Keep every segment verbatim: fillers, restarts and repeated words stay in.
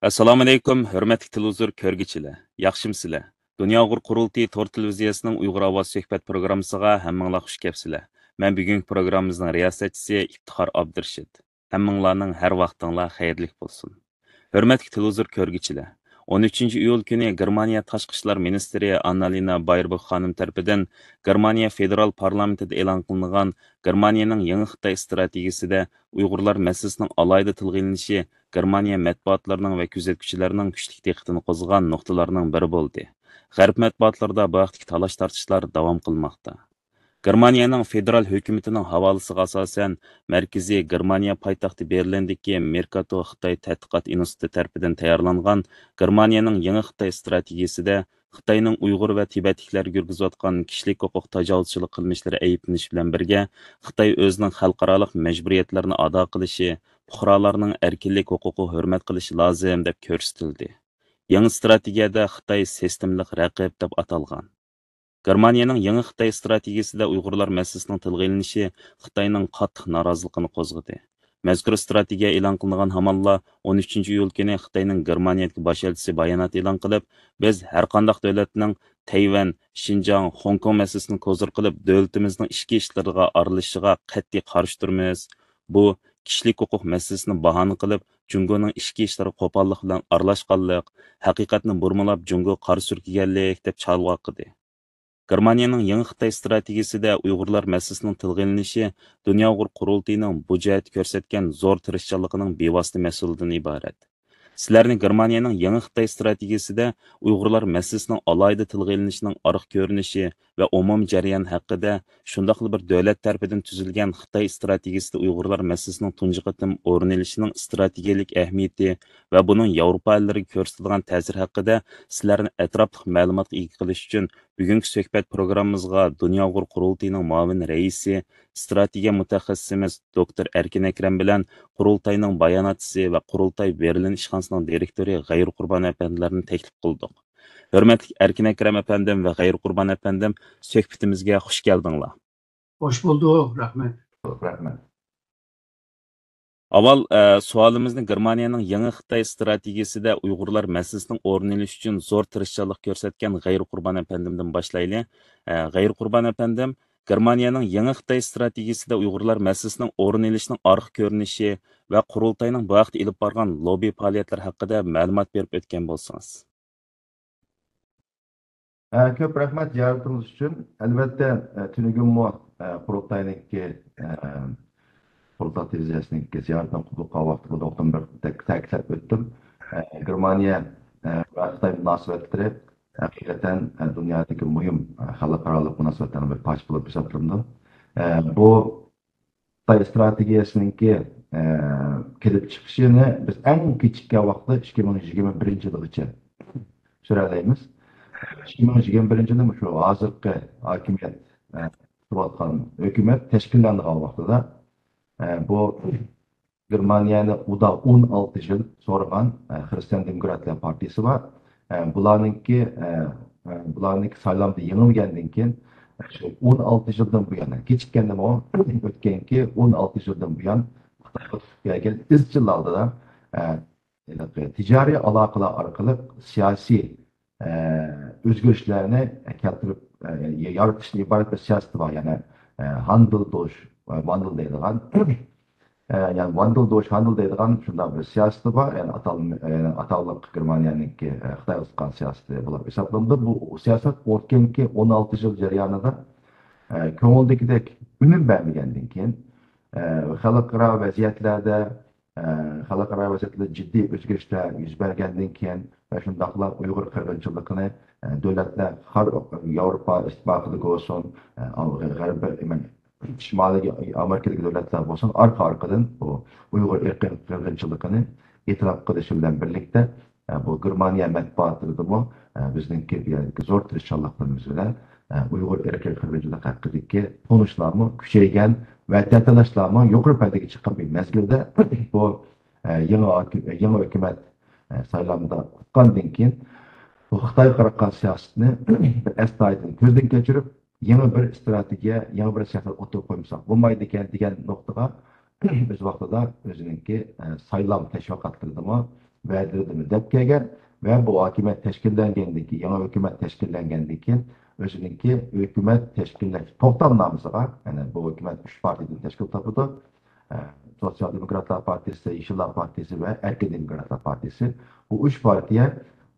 ئەسسالامۇئەلەيكۇم، ھۆرمەتلىك تېلېۋىزور كۆرگۈچىلەر. ياخشىمۇسىلەر؟ دۇنيا ئۇيغۇر قۇرۇلتىيى تور تېلېۋىزىيەسىنىڭ ئۇيغۇر ئاۋازى سۆھبەت پروگراممىسىغا ھەممىڭلار خۇش كەپسىلەر. مەن بۈگۈنكى پروگراممىمىزنىڭ رىياسەتچىسى ئىپتىخار ئابدۇرېشىت. ھەممىڭلارنىڭ ھەر ۋاقتىڭلار خەيرلىك بولسۇن. ھۆرمەتلىك تېلېۋىزور كۆرگۈچىلەر! ئون ئۈچىنچى ئىيۇل كۈنى گېرمانىيە تاشقى ئىشلار مىنىستىرى ئاننالىنا بايربوك خانىم تەرىپىدىن گېرمانىيە فېدېرال پارلامېنتىدا ئېلان قىلىنغان گېرمانىيەنىڭ يېڭى خىتاي ئىستراتېگىيىسىدە ئۇيغۇرلار مەسىلىسىنىڭ ئالاھىدە تىلغا ئېلىنىشى گېرمانىيە مەتبۇئاتلىرىنىڭ ۋە كۆزەتكۈچىلەرنىڭ كۈچلۈك دىققىتىنى قوزغىغان نۇقتىلارنىڭ بىرى بولدى. غەرب مەتبۇئاتلىرىدا بۇ ھەقتىكى تالاش-تارتىشلار داۋام قىلماقتا. گېرمانىيەنىڭ فېدېرال ھۆكۈمىتىنىڭ ھاۋالىسىغا ئاساسەن، مەركىزى گېرمانىيە پايتەختى بېرلىندىكى مېركاتور خىتاي تەتقىقات ئىنستىتۇتى تەرىپىدىن تەييارلانغان گېرمانىيەنىڭ يېڭى خىتاي ئىستراتېگىيىسىدە خىتاينىڭ ئۇيغۇر ۋە تىبەتلىكلەرگە يۈرگۈزۈۋاتقان كىشىلىك ھوقۇق تاجاۋۇزچىلىق قىلمىشلىرى ئەيىبلىنىشى بىلەن بىرگە، خىتاي ئۆزىنىڭ خەلقئارالىق مەجبۇرىيەتلىرىنى ئادا قىلىشى، پۇقرالارنىڭ ئەركىنلىك ھوقۇقىغا ھۆرمەت قىلىشى لازىم، دەپ كۆرسىتىلدى. يېڭى ئىستراتېگىيەدە خىتاي سىستېمىلىق رەقىب دەپ ئاتالغان. گېرمانىيەنىڭ يېڭى خىتاي ئىستراتېگىيىسىدە ئۇيغۇرلار مەسىلىسىنىڭ تىلغا ئېلىنىشى خىتاينىڭ قاتتىق نارازىلىقىنى قوزغىدى. مەزكۇر ئىستراتېگىيە ئېلان قىلىنغان ھامانلا، ئون ئۈچىنچى ئىيۇل كۈنى خىتاينىڭ گېرمانىيەدىكى باش ئەلچىسى بايانات ئېلان قىلىپ، بىز ھەرقانداق دۆلەتنىڭ تەيۋەن، شىنجاڭ، خوڭكوڭ مەسىلىسىنى كوزىر قىلىپ، دۆلىتىمىزنىڭ ئىچكى ئىشلىرىغا ئارىلىشىشىغا قەتئىي قارشى تۇرىمىز. بۇ كىشىلىك ھوقۇق مەسىلىسىنى باھانە قىلىپ، جۇڭگونىڭ ئىچكى ئىشلىرىغا قوپاللىق بىلەن ئارىلاشقانلىق، ھەقىقەتنى بۇرمىلاپ جۇڭگوغا قارا سۈركىگەنلىك، دەپ چالغۇ ھاققىدى. گېرمانىيەنىڭ يېڭى خىتاي ئىستراتېگىيىسىدە ئۇيغۇرلار مەسىلىسىنىڭ تىلغا ئېلىنىشى دۇنيا ئۇيغۇر قۇرۇلتىيىنىڭ بۇ جەھەتتە كۆرسەتكەن زور تىرىشچانلىقىنىڭ بىۋاسىتە مەھسۇلىدىن ئىبارەت. سىلەرنى گېرمانىيەنىڭ يېڭى خىتاي ئىستراتېگىيىسىدە ئۇيغۇرلار مەسىلىسىنىڭ ئالاھىدە تىلغا ئېلىنىشىنىڭ ئارقا كۆرۈنۈشى ۋە ئومۇمىي جەريان ھەققىدە، شۇنداقلا بىر دۆلەت تەرىپىدىن تۈزۈلگەن خىتاي ئىستراتېگىيىسىدە ئۇيغۇرلار مەسىلىسىنىڭ تۇنجى قېتىم ئورۇن ئېلىشىنىڭ ئىستراتېگىيەلىك ئەھمىيىتى ۋە بۇنىڭ ياۋروپا ئەللىرىگە كۆرسىتىدىغان تەسىرى ھەققىدە سىلەرنى ئەتراپلىق مەلۇماتقا ئىگە قىلىش ئۈچۈن بۈگۈنكى سۆھبەت پروگراممىمىزغا دۇنيا ئۇيغۇر قۇرۇلتىيىنىڭ مۇئاۋىن رەئىسى، ئىستراتېگىيە مۇتەخەسسىسىمىز دوكتور ئەركىن ئەكرەم بىلەن قۇرۇلتاينىڭ باياناتچىسى ۋە قۇرۇلتاي بېرلىن ئىشخانىسىنىڭ دىرېكتورى غەيرىي قۇربان ئەپەندىلەرنى تەكلىپ قىلدۇق. ھۆرمەتلىك ئەركىن ئەكرەم ئەپەندىم ۋە غەيرىي قۇربان ئەپەندىم، سۆھبىتىمىزگە خۇش كەلدىڭلار. خوش بولدۇق، رەھمەت. رەھمەت. ئاۋۋال، ئە، سوئالىمىزنى گېرمانىيەنىڭ يېڭى خىتاي ئىستراتېگىيىسىدە ئۇيغۇرلار مەسىلىسىنىڭ ئورنىنى ئېلىش ئۈچۈن زور تىرىشچانلىق كۆرسەتكەن غەيرىي قۇربان ئەپەندىمدىن باشلايلى. ئە، غەيرىي قۇربان ئەپەندىم، گېرمانىيەنىڭ يېڭى خىتاي ئىستراتېگىيىسىدە ئۇيغۇرلار مەسىلىسىنىڭ ئورنىنى ئېلىشىنىڭ ئارقا كۆرۈنۈشى ۋە قۇرۇلتاينىڭ بۇ ھەقتە ئېلىپ بارغان لوببى پائالىيەتلىرى ھەققىدە مەلۇمات بېرىپ ئۆتكەن بولسىڭىز. ئە، كۆپ رەھمەت زىيارىتىڭىز ئۈچۈن. ئەلۋەتتە، ئە، تۈنۈگۈنمۇ، ئە، قۇرۇلتاينىڭكى، ئە، قۇرۇلتاي تېلېۋىزىيەسىنىڭكى زىيارىتىنى قوبۇل قىلغان ۋاقتىمدا نۇقتىنى بىر تەك-، تەكىتلەپ ئۆتتۈم. ئە، گېرمانىيە، ئە، ۋە خىتاي مۇناسىۋەتلىرى ھەقىقەتەن، ئە، دۇنيادىكى مۇھىم، ئە، خەلقئارالىق مۇناسىۋەتلەرنىڭ بىر پارچىسى بولۇپ ھېسابلىنىدۇ. ئە، بۇ خىتاي ئىستراتېگىيەسىنىڭكى، ئە، كېلىپ چىقىشىنى بىز ئەڭ كېچىككەن ۋاقىتتا ئىككى مىڭ يىگىرمە بىرىنچى يىلغىچە سۈرەلەيمىز. ئىككى مىڭ يىگىرمە بىرىنچى يىلدا مۇشۇ ھازىرقى ھاكىمىيەت، ئە، تۇرۇۋاتقان ھۆكۈمەت تەشكىللەنگەن ۋاقتىدا، ئە، بۇ گېرمانىيەنى ئۇدا ئون ئالتە يىل سورىغان، ئە، خىرىستىيان دېموكراتلار پارتىيىسى بار. ئە، بۇلارنىڭكى، ئە، ئە، بۇلارنىڭكى سايلامدا يېڭىلگەندىن كېيىن، شۇ ئون ئالتە يىلدىن بۇيان، كېچىككەندىمۇ، ئۆتكەنكى ئون ئالتە يىلدىن بۇيان خىتايغا تۇتۇپ كەلگەن ئىزچىل ھالدا، ئە، ھېلىقى تىجارىي ئالاقىلار ئارقىلىق سىياسىي، ئە، ئۆزگىرىشلەرنى كەلتۈرۈپ، ئە، يارىتىشتىن ئىبارەت بىر سىياسىتى بار. يەنى، ئە، ھاندېل دوش، ۋاندېل دەيدىغان، ئە، يەنى ۋاندېل دوش ھاندېل دەيدىغان شۇنداق بىر سىياسىتى بار. يەنى ئاتال-، يەنى ئاتالىق گېرمانىيەنىڭكى، ئە، خىتايغا تۇتقان سىياسىتى بولۇپ ھېسابلىنىدۇ. بۇ سىياسەت ئۆتكەنكى ئون ئالتە يىل جەريانىدا، ئە، كۆڭۈلدىكىدەك ئۈنۈم بەرمىگەندىن كېيىن، ئە، خەلقئارا ۋەزىيەتلەردە، ئە، خەلقئارا ۋەزىيەتلەردە جىددىي ئۆزگىرىشلەر يۈز بەرگەندىن كېيىن ۋە شۇنداقلا ئۇيغۇر قىرغىنچىلىقىنى، ئە، دۆلەتلەر خار-، ياۋروپا ئىتتىپاقىدىكى بولسۇن، ئە، غەربىي، شىمالىي ئامېرىكىدىكى دۆلەتلەر بولسۇن، ئارقا-ئارقىدىن بۇ ئۇيغۇر ئىرقىي قىرغىنچىلىقىنى ئېتىراپ قىلىشى بىلەن بىرلىكتە، ئە، بۇ گېرمانىيە مەتبۇئاتلىرىدىمۇ، ئە، بىزنىڭكى بۇ يەردىكى زور تىرىشچانلىقلىرىمىز بىلەن، ئە، ئۇيغۇر ئىرقىي قىرغىنچىلىقى ھەققىدىكى تونۇشلارمۇ كۈچەيگەن ۋە تەتەلاشلارمۇ يۇقىرى پەللىگە چىققان بىر مەزگىلدە، بۇ، ئە، يېڭى ھاكىم-، يېڭى ھۆكۈمەت، ئە، سايلامدا ئۇتقاندىن كېيىن، بۇ خىتايغا قاراتقان سىياسىتىنى بىر ئەستايىدىل كۆزدىن كەچۈرۈپ، يېڭى بىر ئىستراتېگىيە، يېڭى بىر سىياسەت ئوتتۇرىغا قويمىساق بولمايدىكەن دېگەن نۇقتىغا ئۆز ۋاقتىدا ئۆزىنىڭكى، ئە، سايلام تەشۋىقاتلىرىدىمۇ، ۋەدىلىرىدىمۇ دەپ كەلگەن ۋە بۇ ھاكىمىيەت تەشكىللەنگەندىن كېيىن، يېڭى ھۆكۈمەت تەشكىللەنگەندىن كېيىن ئۆزىنىڭكى ھۆكۈمەت تەشكىللەش توختامنامىسىغا، يەنى بۇ ھۆكۈمەت ئۈچ پارتىيەدىن تەشكىل تاپىدۇ. ئە، سوتسىيال دېموكراتلار پارتىيىسى، يېشىللار پارتىيىسى ۋە ئەركىن دېموكراتلار پارتىيىسى. بۇ ئۈچ پارتىيە،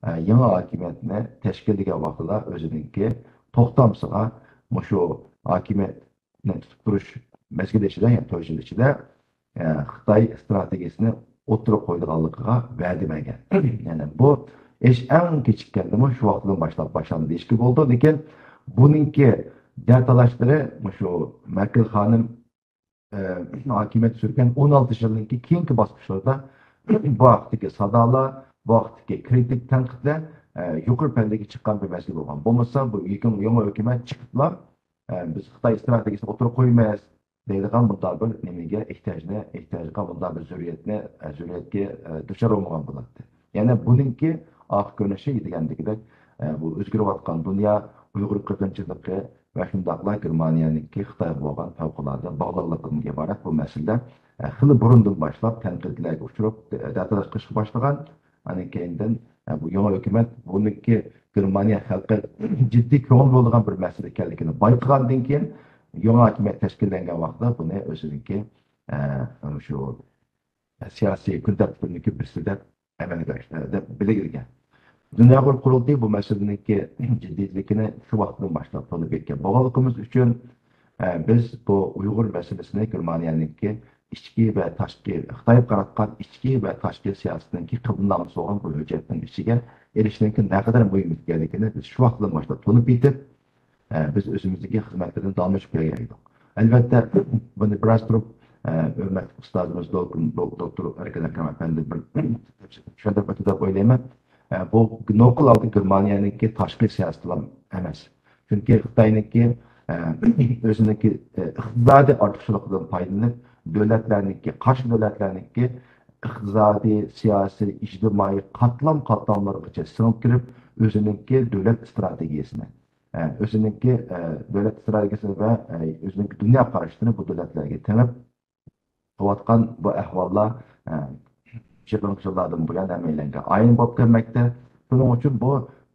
ئە، يېڭى ھاكىمىيەتنى تەشكىللىگەن ۋاقتىدا ئۆزىنىڭكى توختامسىغا مۇشۇ ھاكىمىيەتنى تۇتۇپ تۇرۇش مەزگىلى ئىچىدە، يەنى تۆت يىل ئىچىدە، ئە، خىتاي ئىستراتېگىيىسىنى ئوتتۇرىغا قويىدىغانلىقىغا ۋەدە بەرگەن. يەنى بۇ ئىش ئەڭ كېچىككەندىمۇ شۇ ۋاقىتتىن باشلاپ باشلاندى دېيىشكە بولىدۇ. لېكىن بۇنىڭكى دەل تالاشلىرى مۇشۇ مەركەل خانىم ئە، ھاكىمىيەت سۈرگەن ئون ئالتە يىلدىن كېيىنكى باسقۇچلاردا بۇ ھەقتىكى سادالار، بۇ ھەقتىكى كرىتىك تەنقىدلەر، ئە، يۇقىرى پەللىگە چىققان بىر مەزگىل بولغان. بولمىسا بۇ يېڭى، يېڭى ھۆكۈمەت چىقىپلا، ئە، بىز خىتاي ئىستراتېگىيىسىنى ئوتتۇرىغا قويىمىز دەيدىغان بۇنداق بىر نېمىگە ئېھتىياجنى، ئېھتىياجغا بۇنداق بىر زۆرۈرىيەتنى، ئە، زۆرۈرىيەتكە، ئە، دۇچار بولمىغان بولاتتى. يەنى بۇنىڭكى ئارقا كۆرۈنۈشى دېگەندىكىدەك، ئە، بۇ ئۆزگىرىۋاتقان دۇنيا، ئۇيغۇر قىرغىنچىلىقى ۋە شۇنداقلا گېرمانىيەنىڭكى خىتايغا بولغان پەۋقۇلئاددە باغلىقلىقىدىن ئىبارەت بۇ مەسىلىلەر، ئە، خېلى بۇرۇندىن باشلاپ تەنقىدلەرگە ئۇچراپ، دە-، دەتالاش قىلىشقا باشلىغان. ئاندىن كېيىندىن، ئە، بۇ يېڭى ھۆكۈمەت بۇنىڭكى گېرمانىيە خەلقى جىددىي كۆڭۈل بۆلىدىغان بىر مەسىلە ئىكەنلىكىنى بايقىغاندىن كېيىن، يېڭى ھاكىمىيەت تەشكىللەنگەن ۋاقىتتا بۇنى ئۆزىنىڭكى، ئە، شۇ سىياسىي كۈن تەرتىپىدىكى بىرسى دەپ ئەمەلگە ئاشتى، دەپ بىلدۈرگەن. دۇنيا ئۇيغۇر قۇرۇلتىيى بۇ مەسىلىنىڭكى جىددىيلىكىنى شۇ ۋاقىتتىن باشلاپ تونۇپ يەتكەن بولغانلىقىمىز ئۈچۈن، ئە، بىز بۇ ئۇيغۇر مەسىلىسىنى گېرمانىيەنىڭكى ئىچكى ۋە تاشقى، خىتايغا قاراتقان ئىچكى ۋە تاشقى سىياسىتىنىڭكى قىبلىنامىسى بولغان بۇ ھۆججەتنىڭ ئىچىگە ئېلىشنىڭكى نەقەدەر مۇھىم ئىكەنلىكىنى بىز شۇ ۋاقىتتىن باشلاپ تونۇپ يېتىپ، ئە، بىز ئۆزىمىزدىكى خىزمەتلەردىن داۋاملىشىپ كەلگەن ئىدۇق. ئەلۋەتتە، بۇنى بىراز تۇرۇپ، ئە، ھۆرمەتلىك ئۇستازىمىز دو-، دو-، دوكتور ئەركىن ئەكرەم ئەپەندى بىر چۈشەندۈرۈپ ئۆتتى دەپ ئويلايمەن. ئە، بۇ نوقۇل ھالدا گېرمانىيەنىڭكى تاشقى سىياسىتىلا ئەمەس. چۈنكى خىتاينىڭكى، ئە، ئۆزىنىڭكى، ئە، ئىقتىسادىي ئارتۇقچىلىقىدىن پايدىلىنىپ، دۆلەتلەرنىڭكى، قارشى دۆلەتلەرنىڭكى ئىقتىسادىي، سىياسىي، ئىجتىمائىي قاتلام قاتلاملىرىغىچە سىڭىپ كىرىپ، ئۆزىنىڭكى دۆلەت ئىستراتېگىيەسىنى، ئە، ئۆزىنىڭكى، ئە، دۆلەت ئىستراتېگىيەسى ۋە، ئە، ئۆزىنىڭكى دۇنيا قارىشىنى بۇ دۆلەتلەرگە تېڭىپ قىلىۋاتقان بۇ ئەھۋاللار، ئە، يېقىنقى يىللاردىن بۇيان ھەممەيلەنگە ئايان بولۇپ كەلمەكتە. شۇنىڭ ئۈچۈن بۇ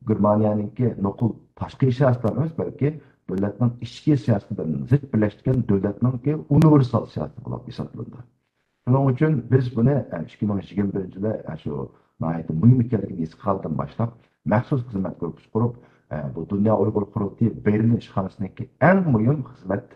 گېرمانىيەنىڭكى نوقۇل تاشقى سىياسىتى ئەمەس، بەلكى دۆلەتنىڭ ئىچكى سىياسىتى بىلەن زىچ بىرلەشكەن دۆلەتنىڭكى ئۇنىۋېرسال سىياسىتى بولۇپ ھېسابلىنىدۇ. شۇنىڭ ئۈچۈن بىز بۇنى، ئە، ئىككى مىڭ يىگىرمە بىرىنچى يىلى، ئە، شۇ ناھايىتى مۇھىم ئىكەنلىكىنى ھېس قىلغاندىن باشلاپ، مەخسۇس خىزمەت گۇرۇپپىسى قۇرۇپ، ئە، بۇ دۇنيا ئۇيغۇر قۇرۇلتىيى بېرلىن ئىشخانىسىنىڭكى ئەڭ مۇھىم خىزمەت،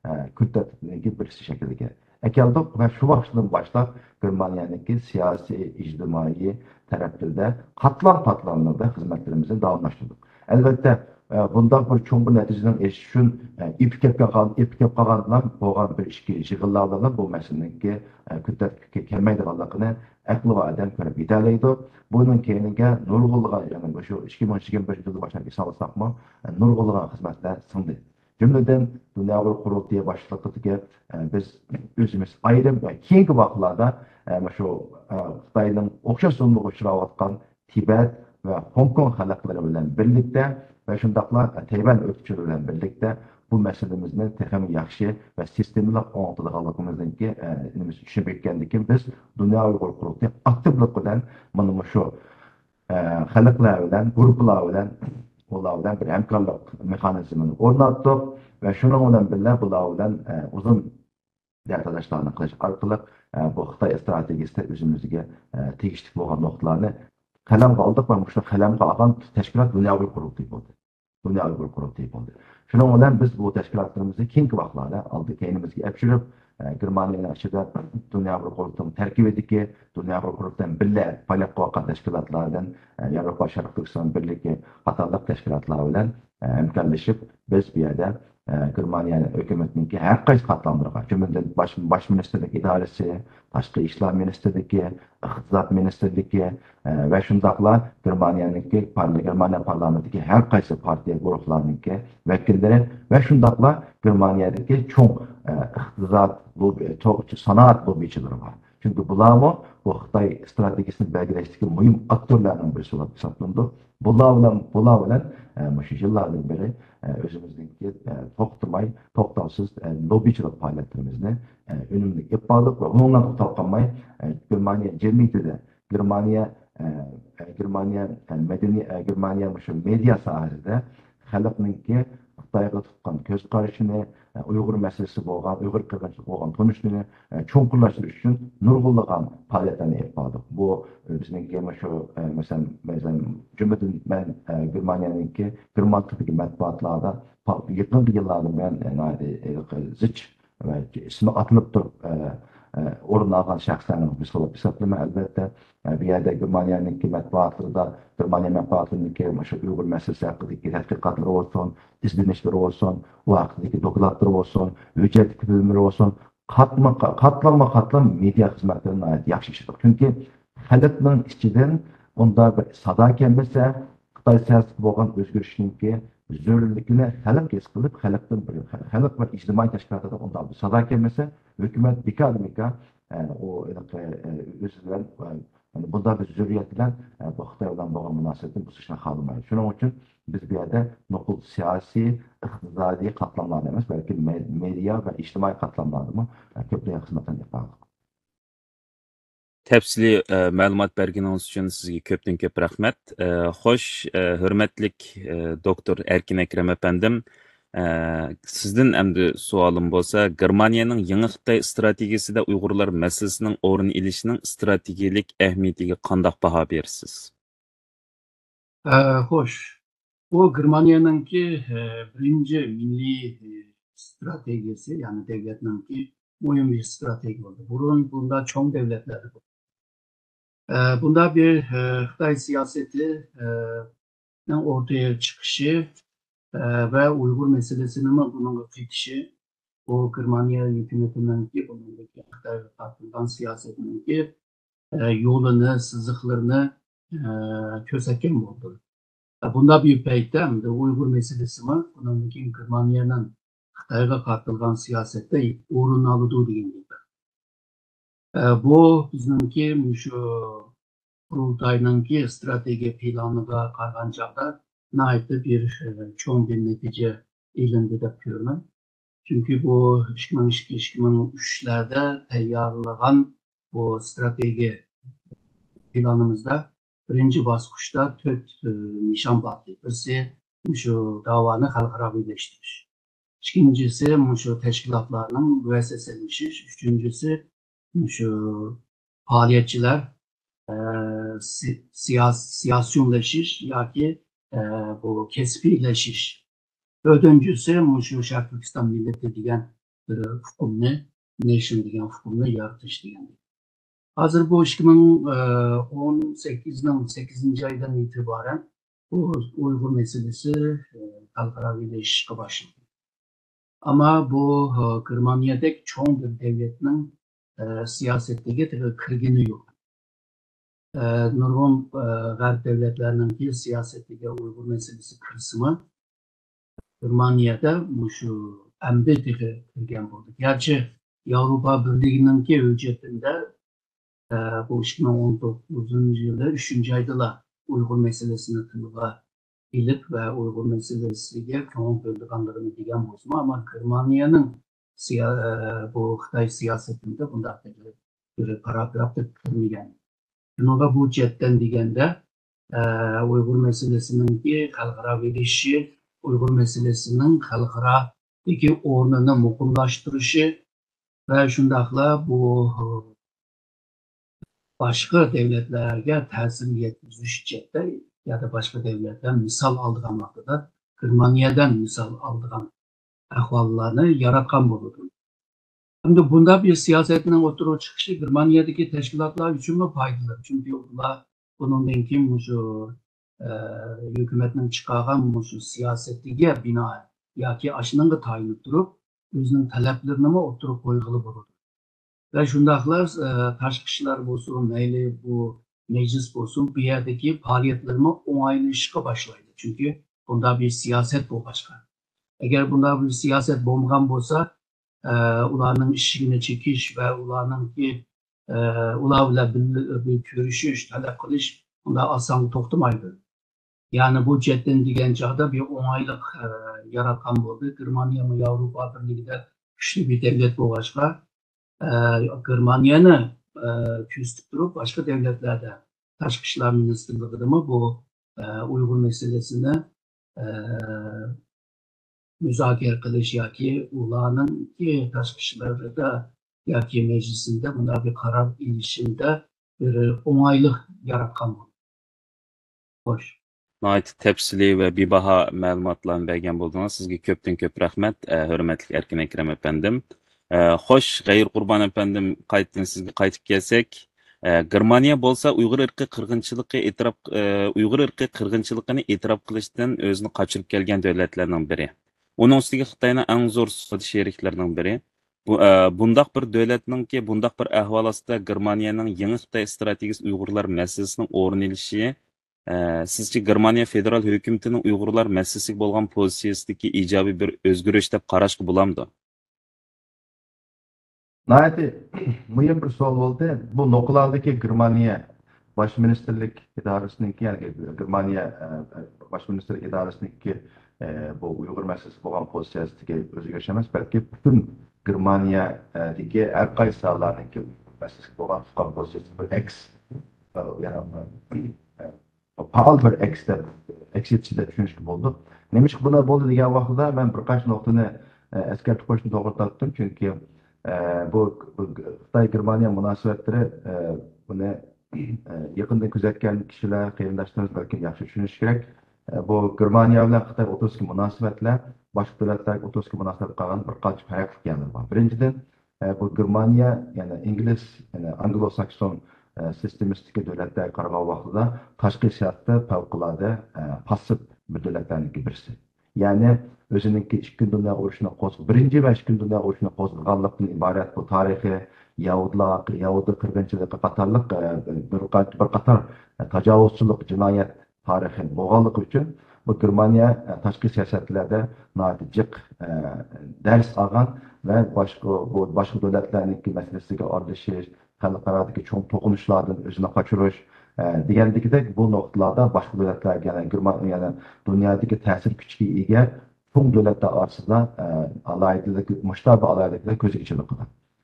ئە، كۈن تەرتىپىنىڭكى بىرسى شەكلىگە ئەكەلدۇق ۋە شۇ ۋاقىتتىن باشلاپ گېرمانىيەنىڭكى سىياسىي، ئىجتىمائىي تەرەپلىرىدە قاتلام-قاتلاملىرىدا خىزمەتلىرىمىزنى داۋاملاشتۇردۇق. ئەلۋەتتە، ئە، بۇنداق بىر چوڭ بىر نەتىجىنىڭ ئېشىشى ئۈچۈن، ئە، ئېپىپ كەپ قالغان، ئېپىپ كەپ قالغاندىلا بولغان بىر ئىككى يىغىنلار بىلەن بۇ مەسىلىنىڭكى، ئە، كۈن تەرتىپكە كەلمەيدىغانلىقىنى ئەقلى بار ئادەم كۆرۈپ يېتەلەيدۇ. بۇنىڭ كەينىگە نۇرغۇنلىغان، يەنى مۇشۇ ئىككى مىڭ يىگىرمە بىرىنچى يىلدا باشلاپ ھېسابلىساقمۇ، ئە، نۇرغۇنلىغان خىزمەتلەر سىڭدى. جۈملىدىن دۇنيا ئۇيغۇر قۇرۇلتىيى باشلىقىدىكى، ئە، بىز ئۆزىمىز ئايرىم ۋە كېيىنكى ۋاقىتلاردا، ئە، مۇشۇ، ئە، خىتاينىڭ ئوخشاش زۇلۇمغا ئۇچراۋاتقان تىبەت ۋە خوڭكوڭ خەلقلىرى بىلەن بىرلىكتە ۋە شۇنداقلا تەيۋەن ئۆكتىچىلىرى بىلەن بىرلىكتە بۇ مەسىلىمىزنى تېخىمۇ ياخشى ۋە سىستېمىلىق ئوڭشىتىدىغانلىقىمىزنىڭكى، ئە، نېمىسى چۈشىنىپ يەتكەندىن كېيىن، بىز دۇنيا ئۇيغۇر قۇرۇلتىيى ئاكتىپلىق بىلەن مانا مۇشۇ، ئە، خەلقلەر بىلەن، گۇرۇپپىلار بىلەن، ئۇلار بىلەن بىر ھەمكارلىق مېخانىزمىنى ئورناتتۇق ۋە شۇنىڭ بىلەن بىللە بۇلار بىلەن، ئە، ئۇزۇن دەتالاشلارنى قىلىش ئارقىلىق، ئە، بۇ خىتاي ئىستراتېگىيىسىدە ئۆزىمىزگە، ئە، تېگىشلىك بولغان نۇقتىلارنى قەلەمگە ئالدۇق ۋە مۇشۇ قەلەمگە ئالغان تەشكىلات دۇنيا ئۇيغۇر قۇرۇلتىيى بولدى. دۇنيا ئۇيغۇر قۇرۇلتىيى بولدى. شۇنىڭ بىلەن بىز بۇ تەشكىلاتلىرىمىزنى كېيىنكى ۋاقىتلاردا ئالدى كەينىمىزگە ئەپچۈرۈپ، ئە، گېرمانىيەنىڭ ئىچىدە دۇنيا ئۇيغۇر قۇرۇلتىيىنىڭ تەركىبىدىكى، دۇنيا ئۇيغۇر قۇرۇلتىيى بىلەن بىللە پائالىيەت قىلىۋاتقان تەشكىلاتلاردىن، ئە، ياۋروپا شەرقىي تۈركىستان بىرلىكى قاتارلىق تەشكىلاتلار بىلەن، ئە، ھەمكارلىشىپ، بىز بۇ يەردە، ئە، گېرمانىيە ھۆكۈمىتىنىڭكى ھەر قايسى قاتلاملىرىغا، جۈملىدىن باش، باش مىنىستىرلىك ئىدارىسى، تاشقى ئىشلار مىنىستىرلىكى، ئىقتىساد مىنىستىرلىكى، ئە، ۋە شۇنداقلا گېرمانىيەنىڭكى پارل-، گېرمانىيە پارلامېنتىدىكى ھەر قايسى پارتىيە گۇرۇھلارنىڭكى ۋەكىللىرى ۋە شۇنداقلا گېرمانىيەدىكى چوڭ، ئە، ئىقتىساد لوببى، چوڭ سانائەت لوببىچىلىرى بار. چۈنكى بۇلارمۇ بۇ خىتاي ئىستراتېگىيىسىنى بەلگىلەشتىكى مۇھىم ئاكتورلارنىڭ بىرسى بولۇپ ھېسابلىنىدۇ. بۇلار بىلەن، بۇلار بىلەن، ئە، مۇشۇ يىللاردىن بېرى، ئە، ئۆزىمىزنىڭكى، ئە، توختىماي، توختاۋسىز، ئە، لوببىچىلىق پائالىيەتلىرىمىزنى، ئە، ئۈنۈملۈك ئېلىپ باردۇق ۋە بۇنىڭدىن توختاپ قالماي، ئە، گېرمانىيە جەمئىيىتىدە، گېرمانىيە، ئە، ئە، گېرمانىيە، ئە، مەدەنىي، ئە، گېرمانىيە مۇشۇ مېدىيا ساھەسىدە خەلقنىڭكى خىتايغا تۇتقان كۆز قارىشىنى، ئە، ئۇيغۇر مەسىلىسى بولغان، ئۇيغۇر قىرغىنچىلىقى بولغان تونۇشىنى، ئە، چوڭقۇرلاشتۇرۇش ئۈچۈن نۇرغۇنلىغان پائالىيەتلەرنى ئېلىپ باردۇق. بۇ، ئە، بىزنىڭكى مۇشۇ، ئە، مەسىلەن، مەسىلەن، جۈملىدىن مەن، ئە، گېرمانىيەنىڭكى، گېرمان تىلىدىكى مەتبۇئاتلاردا پا-، يېقىنقى يىللاردا مەن، ئە، ناھايىتى، ئە، زىچ ۋە ئىسمى ئاتىلىپ تۇرۇپ، ئە، ئە، ئورۇن ئالغان شەخسلەرنىڭ بىرسى بولۇپ ھېسابلىنىمەن، ئەلۋەتتە. ئە، بۇ يەردە گېرمانىيەنىڭكى مەتبۇئاتلىرىدا، گېرمانىيە مەتبۇئاتلىرىنىڭكى مۇشۇ ئۇيغۇر مەسىلىسى ھەققىدىكى تەتقىقاتلىرى بولسۇن، ئىزدىنىشلىرى بولسۇن، ئۇ ھەققىدىكى دوكلاتلىرى بولسۇن، ھۆججەتلىك فىلىملىرى بولسۇن، قاتلاممۇ قاتلام مېدىيا خىزمەتلىرىنى ناھايىتى ياخشى ئىشلىدۇق. چۈنكى خەلقنىڭ ئىچىدىن ئۇنداق بىر سادا كەلمىسە، خىتاي سىياسىتىدە بولغان ئۆزگىرىشنىڭكى زۆرۈرلۈكىنى خەلق ھېس قىلىپ، خەلقتىن بىر، خەلق ۋە ئىجتىمائىي تەشكىلاتلاردا ئۇنداق بىر سادا كەلمىسە، ھۆكۈمەت بىكاردىمىكا، ئە، ئۇ، ئە، ئۆزى بىلەن، ئە، بۇنداق بىر زۆرۈرىيەت بىلەن، ئە، بۇ خىتاي بىلەن بولغان مۇناسىۋەتنى بۇزۇشنى خالىمايدۇ. شۇنىڭ ئۈچۈن بىز بۇ يەردە نوقۇل سىياسىي، ئىقتىسادىي قاتلاملاردا ئەمەس، بەلكى مە-، مېدىيا ۋە ئىجتىمائىي قاتلاملاردىمۇ، ئە، كۆپلىگەن خىزمەتلەرنى ئېلىپ باردۇق. تەپسىلىي، ئە، مەلۇمات بەرگىنىڭىز ئۈچۈن سىزگە كۆپتىن كۆپ رەھمەت. ئە، خوش، ئە، ھۆرمەتلىك، ئە، دوكتور ئەركىن ئەكرەم ئەپەندىم، ئە، سىزدىن ئەمدى سوئالىم بولسا، گېرمانىيەنىڭ يېڭى خىتاي ئىستراتېگىيىسىدە ئۇيغۇرلار مەسىلىسىنىڭ ئورنى ئېلىشىنىڭ ئىستراتېگىيەلىك ئەھمىيىتىگە قانداق باھا بېرىسىز؟ ئە، خوش. بۇ گېرمانىيەنىڭكى، ئە، بىرىنچى مىللىي، ئە، ئىستراتېگىيەسى، يەنى دۆلەتنىڭكى مۇھىم بىر ئىستراتېگىيە بولدى. بۇرۇن بۇنداق چوڭ دۆلەتلەردە بولدى. ئە، بۇنداق بىر، ئە، خىتاي سىياسىتى، ئە، نىڭ ئوتتۇرىغا چىقىشى، ئە، ۋە ئۇيغۇر مەسىلىسىنىمۇ بۇنىڭغا قېتىشى، بۇ گېرمانىيە ھۆكۈمىتىنىڭكى بۇنىڭدىكى خىتايغا قارىتىلغان سىياسىتىنىڭكى، ئە، يولىنى، سىزىقلىرىنى، ئە، كۆرسەتكەن بولدى. ئە، بۇنداق بىر پەيتتە ئەمدى ئۇيغۇر مەسىلىسىمۇ بۇنىڭدىن كېيىن گېرمانىيەنىڭ خىتايغا قارىتىلغان سىياسەتتە ئورۇن ئالىدۇ دېگەن گەپ. ئە، بۇ بىزنىڭكى مۇشۇ قۇرۇلتاينىڭكى ئىستراتېگىيە پىلانىغا قارىغان چاغدا ناھايىتى بىر، ئە، چوڭ بىر نەتىجە ئېلىندى دەپ كۆرىمەن. چۈنكى بۇ ئىككى مىڭ ئىككى، ئىككى مىڭ ئۈچلەردە تەييارلىغان بۇ ئىستراتېگىيە پىلانىمىزدا بىرىنچى باسقۇچتا تۆت، ئە، نىشان بار ئىدى. بىرسى مۇشۇ داۋانى خەلقئاراۋىلەشتۈرۈش. ئىككىنچىسى مۇشۇ تەشكىلاتلارنىڭ مۇئەسسەسلىشىش. ئۈچىنچىسى مۇشۇ پائالىيەتچىلەر، ئە، سى-، سىياس-، سىياسىيونلىشىش ياكى، ئە، بۇ كەسپىيلىشىش. تۆتىنچىسى مۇشۇ شەرقىي تۈركىستان مىللىتى دېگەن بىر ئۇقۇمنى، نېشن دېگەن ئۇقۇمنى يارىتىش دېگەن. ھازىر بۇ ئىككى مىڭ ئون سەككىزنىڭ سەككىزىنچى ئايدىن ئېتىبارەن بۇ ئۇيغۇر مەسىلىسى، ئە، خەلقئاراۋىلىشىشقا باشلىدى. ئەمما بۇ، ئە، گېرمانىيەدەك چوڭ بىر دۆلەتنىڭ، ئە، سىياسىتىگە تېخى كىرگىنى يوق. ئە، نۇرغۇن، ئە، غەرب دۆلەتلەرنىڭكى سىياسىتىگە ئۇيغۇر مەسىلىسى كىرسىمۇ، گېرمانىيەدە مۇشۇ ئەمدى تېخى كىرگەن بولدى. گەرچە ياۋروپا بىرلىكىنىڭكى ھۆججەتلىرىدە، ئە، بۇ ئىككى مىڭ ئون توققۇزىنچى يىلى ئۈچىنچى ئايدىلا ئۇيغۇر مەسىلىسىنى تىلغا ئېلىپ ۋە ئۇيغۇر مەسىلىسىگە كۆڭۈل بۆلىدىغانلىقىنى دېگەن بولسىمۇ، ئەمما گېرمانىيەنىڭ سىيا-، ئە، بۇ خىتاي سىياسىتىدە بۇنداق بىر، بىر پاراگراف كىرمىگەن. شۇنىڭغا بۇ جەھەتتىن دېگەندە، ئە، ئۇيغۇر مەسىلىسىنىڭكى خەلقئاراۋىلىشىشى، ئۇيغۇر مەسىلىسىنىڭ خەلقئارادىكى ئورنىنى مۇقىملاشتۇرۇشى ۋە شۇنداقلا بۇ باشقا دۆلەتلەرگە تەسىر يەتكۈزۈش جەھەتتە يا باشقا دۆلەتلەر مىسال ئالىدىغان ۋاقتىدا گېرمانىيەدىن مىسال ئالىدىغان ئەھۋاللارنى ياراتقان بولىدۇ. ئەمدى بۇنداق بىر سىياسەتنىڭ ئوتتۇرىغا چىقىشى گېرمانىيەدىكى تەشكىلاتلار ئۈچۈنمۇ پايدىلىق. چۈنكى ئۇلار بۇنىڭدىن كېيىن مۇشۇ، ئە، ھۆكۈمەتنىڭ چىقارغان مۇشۇ سىياسىتىگە بىنائەن ياكى ئاشۇنىڭغا تايىنىپ تۇرۇپ، ئۆزىنىڭ تەلەپلىرىنىمۇ ئوتتۇرىغا قويغىلى بولىدۇ. ۋە شۇنداقلا، ئە، تاشقى ئىشلار بولسۇن، مەيلى بۇ مەجلىس بولسۇن، بۇ يەردىكى پائالىيەتلىرىمۇ ئوڭايلىشىشقا باشلايدۇ. چۈنكى بۇنداق بىر سىياسەت بولغاچقا. ئەگەر بۇنداق بىر سىياسەت بولمىغان بولسا، ئە، ئۇلارنىڭ ئىشىكىنى چېكىش ۋە ئۇلارنىڭكى، ئۇلار بىلەن بىللە بىر كۆرۈشۈش، تەلەپ قىلىش ئۇنداق ئاسانغا توختىمايدۇ. يەنى بۇ جەھەتتىن دېگەن چاغدا بىر ئوڭايلىق ياراتقان بولدى. گېرمانىيەمۇ ياۋروپا بىرلىكىدە كۈچلۈك بىر دۆلەت بولغاچقا، گېرمانىيەنى كۆزىتىپ تۇرۇپ، باشقا دۆلەتلەردە تاشقى ئىشلار مىنىستىرلىقىدىمۇ بۇ ئۇيغۇر مەسىلىسىنى مۇزاكىرە قىلىش ياكى ئۇلارنىڭكى تاشقى ئىشلىرىدا ياكى مەجلىسىندە بۇنداق بىر قارار ئېلىشىدا بىر ئوڭايلىق ياراتقان بولدى. خوش. ناھايىتى تەپسىلىي ۋە بىباھا مەلۇماتلارنى بەرگەن بولدىڭىز. سىزگە كۆپتىن كۆپ رەھمەت، ئە، ھۆرمەتلىك ئەركىن ئەكرەم ئەپەندىم. ئە، خوش، غەيرىي قۇربان ئەپەندىم، قايتىدىن سىزگە قايتىپ كەلسەك. ئە، گېرمانىيە بولسا ئۇيغۇر ئىرقىي قىرغىنچىلىقى ئېتىراپ، ئە، ئۇيغۇر ئىرقىي قىرغىنچىلىقىنى ئېتىراپ قىلىشتىن ئۆزىنى قاچۇرۇپ كەلگەن دۆلەتلەرنىڭ بىرى. ئۇنىڭ ئۈستىگە خىتاينىڭ ئەڭ زور سودا شېرىكلىرىنىڭ بىرى. بۇ، ئە، بۇنداق بىر دۆلەتنىڭكى، بۇنداق بىر ئەھۋال ئاستىدا گېرمانىيەنىڭ يېڭى خىتاي ئىستراتېگىيىسى ئۇيغۇرلار مەسىلىسىنىڭ ئورۇن ئېلىشى، ئە، سىزچە گېرمانىيە فېدېرال ھۆكۈمىتىنىڭ ئۇيغۇرلار مەسىلىسىگە بولغان پوزىتسىيىسىدىكى ئىجابىي بىر ئۆزگىرىش دەپ قاراشقا بولامدۇ؟ ناھايىتى مۇھىم بىر سوئال بولدى. بۇ نوقۇلالدىكى گېرمانىيە باش مىنىستىرلىك ئىدارىسىنىڭكى، يەنى گېرمانىيە ئە، باش مىنىستىرلىك ئىدارىسىنىڭكى ئە، بۇ ئۇيغۇر مەسىلىسىگە بولغان پوزىتسىيەسىدىكى ئۆزگىرىش ئەمەس، بەلكى پۈتۈن گېرمانىيەدىكى ھەر قايسى ساھەلەرنىڭكى مەسىلىسىگە بولغان تۇتقان پوزىتسىيەسى بىر ئەكس، ئە، يەنى، ئە، پائال بىر ئەكس دەپ، ئەكس ئېتىشى دەپ چۈشىنىشكە بولىدۇ. نېمىشقا بۇنداق بولدى دېگەن ۋاقتىدا مەن بىر قانچە نۇقتىنى ئە، ئەسكەرتىپ قويۇشنى توغرا تاپتىم، چۈنكى ئە، بۇ، بۇ خىتاي گېرمانىيە مۇناسىۋەتلىرى ئە، بۇنى ئە، يېقىندىن كۆزەتكەن كىشىلەر، قېرىنداشلىرىمىز بەلكىم ياخشى چۈشىنىشى كېرەك. ئە، بۇ گېرمانىيە بىلەن خىتاي ئوتتۇرىسىدىكى مۇناسىۋەتلەر باشقا دۆلەتلەرگە ئوتتۇرىسىدىكى مۇناسىۋەتكە قارىغاندا بىر قانچە پەرقلىق يەرلىرى بار. بىرىنچىدىن، ئە، بۇ گېرمانىيە، يەنى ئىنگلىز، يەنى ئانگلو ساكسون ئە، سىستېمىسىدىكى دۆلەتلەرگە قارىغان ۋاقتىدا تاشقى سىياسەتتە پەۋقۇلئاددە ئە، پاسسىپ بىر دۆلەتلەرنىڭكى بىرسى. يەنى ئۆزىنىڭكى ئىككىنچى دۇنيا ئۇرۇشىنى قوز-، بىرىنچى ۋە ئىككىنچى دۇنيا ئۇرۇشىنى قوزغىغانلىقتىن ئىبارەت بۇ تارىخى، يەھۇدلار، يەھۇدىي قىرغىنچىلىقى قاتارلىق ئە، بىر قا-، بىر قاتار ئە، تاجاۋۇزچىلىق جىنايەت تارىخى بولغانلىقى ئۈچۈن بۇ گېرمانىيە ئە، تاشقى سىياسەتلەردە ناھايىتى جىق ئە، دەرس ئالغان ۋە باشقا، بۇ باشقا دۆلەتلەرنىڭكى مەسىلىسىگە ئارىلىشىش، خەلقئارادىكى چوڭ توقۇنۇشلاردىن ئۆزىنى قاچۇرۇش، ئە، دېگەندىكىدەك بۇ نۇقتىلاردا باشقا دۆلەتلەرگە، يەنى گېرمان-، يەنى دۇنيادىكى تەسىر كۈچىگە ئىگە چوڭ دۆلەتلەر ئارىسىدا، ئە، ئالاھىدىلىك، مۇشۇنداق بىر ئالاھىدىلىكلەر كۆزگە چېلىقىدۇ.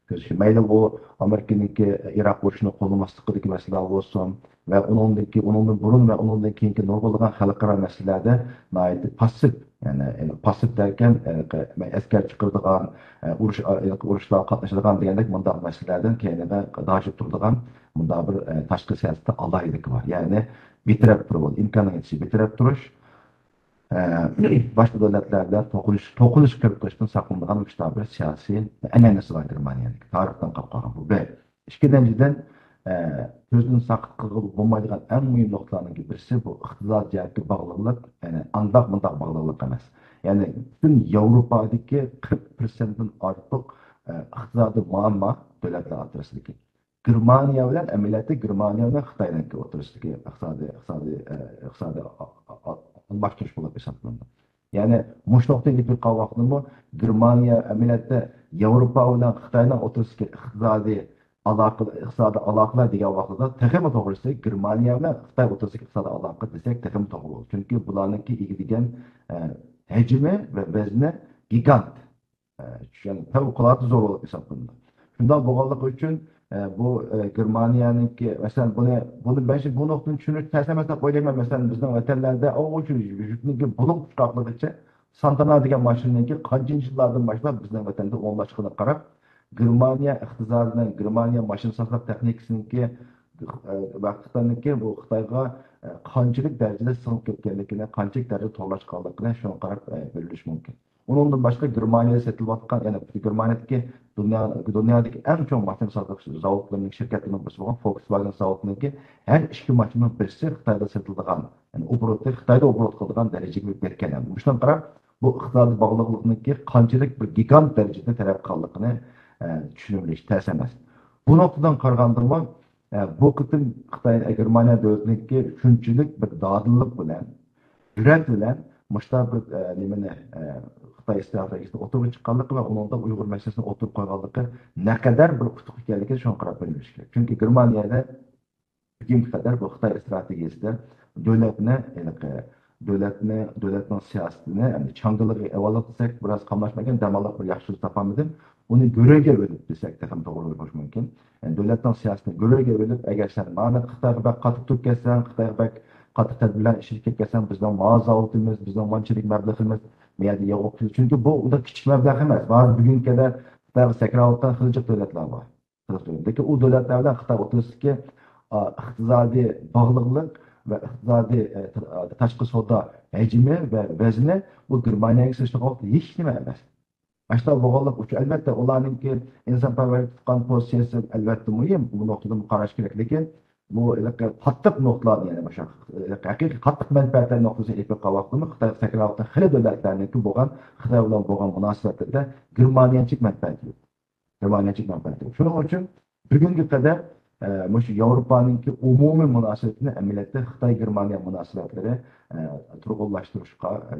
كۆزگە، مەيلى ئۇ ئامېرىكىنىڭكى ئىراق ئۇرۇشىنى قوللىماسلىقىدىكى مەسىلە بولسۇن ۋە ئۇنىڭدىن كېيىن، ئۇنىڭدىن بۇرۇن ۋە ئۇنىڭدىن كېيىنكى نۇرغۇنلىغان خەلقئارا مەسىلىلەردە ناھايىتى پاسسىپ، يەنى، يەنى پاسسىپ دەركەن، يەنى قە-، مە-، ئەسكەر چىقىرىدىغان، ئە، ئۇرۇش، ئە، ئۇرۇشلارغا قاتنىشىدىغان دېگەندەك مۇنداق مەسىلىلەردىن كەينىدە داجىپ تۇرىدىغان مۇنداق بىر، ئە، تاشقى سىياسەتتە ئالاھىدىلىكى بار. يەنى بىتەرەپ تۇرۇش، ئىمكاننىڭ يېتىشىچە بىتەرەپ تۇرۇش، ئە، باشقا دۆلەتلەر بىلەن توقۇنۇش، توقۇنۇش قىلىپ قىلىشتىن ساقلىنىدىغان مۇشۇنداق بىر سىياسىي ئەنئەنىسى بار گېرمانىيەنىڭ. تارىختىن قاپقالغان بۇ بىر. ئىككىنچىدىن، ئە، كۆزدىن ساقىت قىلغىلى بولمايدىغان ئەڭ مۇھىم نۇقتىلارنىڭ بىرسى بۇ ئىقتىساد جەھەتتىكى باغلىقلىق، يەنى ئانداق مۇنداق باغلىقلىق ئەمەس. يەنى پۈتۈن ياۋروپادىكى قىرىق پىرسەنتتىن ئارتۇق، ئە، ئىقتىسادىي مۇئەمما دۆلەتلەر ئوتتۇرىسىدىكى. گېرمانىيە بىلەن ئەمەلىيەتتە گېرمانىيە بىلەن خىتاينىڭكى ئوتتۇرىسىدىكى ئىقتىسادىي، ئىقتىسادىي، ئە، ئىقتىسادىي ئا-، ئا-، ئا-، ئالماشتۇرۇش بولۇپ ھېسابلىنىدۇ. يەنى مۇشۇ نۇقتىغا يېتىپ قالغان ۋاقىتتىمۇ گېرمانىيە ئەمەلىيەتتە ياۋروپا بىلەن خىتاينىڭ ئوتتۇرىسىدىكى ئىقتىسادىي ئالاقە، ئىقتىسادىي ئالاقىلار دېگەن ۋاقتىدا تېخىمۇ توغرىسى گېرمانىيە بىلەن خىتاي ئوتتۇرىسىدىكى ئىقتىسادىي ئالاقە دېسەك تېخىمۇ توغرا بولىدۇ. چۈنكى بۇلارنىڭكى ئىگىلىگەن، ئە، ھەجمى ۋە ۋەزنى گىگانت. ئە، چۈشەن-، پەۋقۇلئاددە زور بولۇپ ھېسابلىنىدۇ. شۇنداق بولغانلىقى ئۈچۈن، ئە، بۇ، ئە، گېرمانىيەنىڭكى، مەسىلەن، بۇنى، بۇنى بەش، بۇ نۇقتىنى چۈشىنىش تەس ئەمەس دەپ ئويلايمەن. مەسىلەن، بىزنىڭ ۋەتەنلەردە ئۇ شۇ يۈكنىڭكى بۇلۇڭ پۇچقاقلىقىچە سانتانا دېگەن ماشىنىنىڭكى قانچىنچى يىللاردىن باشلاپ بىزنىڭ ۋەتەندە ئورۇنلاشقىنىغا قاراپ، گېرمانىيە ئىقتىسادىنىڭ، گېرمانىيە ماشىنا سازلاش تېخنىكىسىنىڭكى، ئە، ۋە خىتاينىڭكى بۇ خىتايغا، ئە، قانچىلىك دەرىجىدە سىڭىپ كەتكەنلىكىنى، قانچىلىك دەرىجىدە تورلاشقانلىقىنى شۇنىڭغا قاراپ، ئە، بىلىش مۇمكىن. ئۇنىڭدىن باشقا گېرمانىيەدە سېتىلىۋاتقان، يەنى گېرمانىيەدىكى دۇنيا، دۇنيادىكى ئەڭ چوڭ ماشىنا سازلاش زاۋۇتلىرىنىڭ شىركەتلىرىنىڭ بىرسى بولغان فولكسۋاگېن زاۋۇتىنىڭكى ھەر ئىككى ماشىنىنىڭ بىرسى خىتايدا سېتىلىدىغان، يەنى ئوبوروتى خىتايدا ئوبوروت قىلىدىغان دەرىجىگە يېتكەن. يەنى مۇشۇنىڭغا قاراپ، بۇ ئىقتىسادىي باغلىقلىقنىڭكى قانچىلىك بىر گىگانت دەرىجىدە تەرەققىي قىلغانلىقىنى، ئە، چۈشىنىۋېلىش تەس ئەمەس. بۇ نۇقتىدىن قارىغاندىمۇ، ئە، بۇ قېتىم خىتاي، گېرمانىيە دۆلىتىنىڭكى شۇنچىلىك بىر دادىللىق بىلەن، جۈرئەت بىلەن مۇشۇنداق بىر، ئە، نېمىنى، ئە، خىتاي ئىستراتېگىيىسىنى ئوتتۇرىغا چىققانلىقى ۋە ئۇنىڭدا ئۇيغۇر مەسىلىسىنى ئوتتۇرىغا قويغانلىقى نەقەدەر بىر ئۇتۇق ئىكەنلىكىنى شۇڭا قاراپ بىلمىش كېرەك. چۈنكى گېرمانىيەدە بۈگۈنگە قەدەر بۇ خىتاي ئىستراتېگىيەسىدە دۆلەتنى، ھېلىقى دۆلەتنى، دۆلەتنىڭ سىياسىتىنى، يەنى چاڭگىلىغا ئېۋالىپ دېسەك، بىراز قاملاشمىغان، دەم ئالغان، بىر ياخشى سۆز تاپالمىدىم. ئۇنى گۆرۈگە ئېلىپ دېسەك، تېخىمۇ توغرا بولۇشى مۇمكىن. يەنى دۆلەتنىڭ سىياسىتىنى گۆرۈگە ئېلىپ، ئەگەر سەن مانا خىتايغا بەك قاتتىق تۈرۈپ كەتسەڭ، خىتايغا بەك قاتتىق تەدبىرلەرنى ئىشلىتىپ كەتسەڭ، بىزنىڭ ما زاۋۇتىمىز، بىزنىڭ مانچىلىك مەبلىغىمىز ما يەردە يوق. چۈنكى بۇ ئۇنداق كىچىك مەبلەغ ئەمەس. بارى بۈگۈنگە قەدەر خىتايغا سەكرەۋاتقان خېلى جىق دۆلەتلەر بار. لېكىن ئۇ دۆلەتلەر بىلەن خىتاي ئوتتۇرىسىدىكى، ئا، ئىقتىسادىي باغلىقلىق ۋە ئىقتىسادىي، ئە، تا-، تاشقى سودا ھەجمى ۋە ۋەزنى بۇ گېرمانىيەگە سېلىشتۇرغان ۋاقىتتا ھېچنېمە ئەمەس. ئاشۇنداق بولغانلىقى ئۈچۈن، ئەلۋەتتە، ئۇلارنىڭكى ئىنسانپەرۋەرلىك تۇتقان پوزىتسىيەسى، ئەلۋەتتە، مۇھىم. بۇ نۇقتىدىن قاراش كېرەك. لېكىن بۇ ھېلىقى قاتتىق نۇقتىلارنى، يەنى مۇشۇ ھېلىقى ھەقىقىي قاتتىق مەنپەئەتلەر نۇقتىسىنى ئېلىپ بېقىپ قالغانلىقى، خىتاي سەكرەۋاتقان خېلى دۆلەتلەرنىڭكى بولغان، خىتاي بىلەن بولغان مۇناسىۋەتلىرىدە گېرمانىيەچىلىك مەنپەئەتى يوق. گېرمانىيەچىلىك مەنپەئەتى يوق. شۇنىڭ ئۈچۈن بۈگۈنگە قەدەر، ئە، مۇشۇ ياۋروپانىڭكى ئومۇمىي مۇناسىۋىتىنى ئەمەلىيەتتە خىتاي-گېرمانىيە مۇناسىۋەتلىرى، ئە، تۇرغۇنلاشتۇرۇشقا، ئە،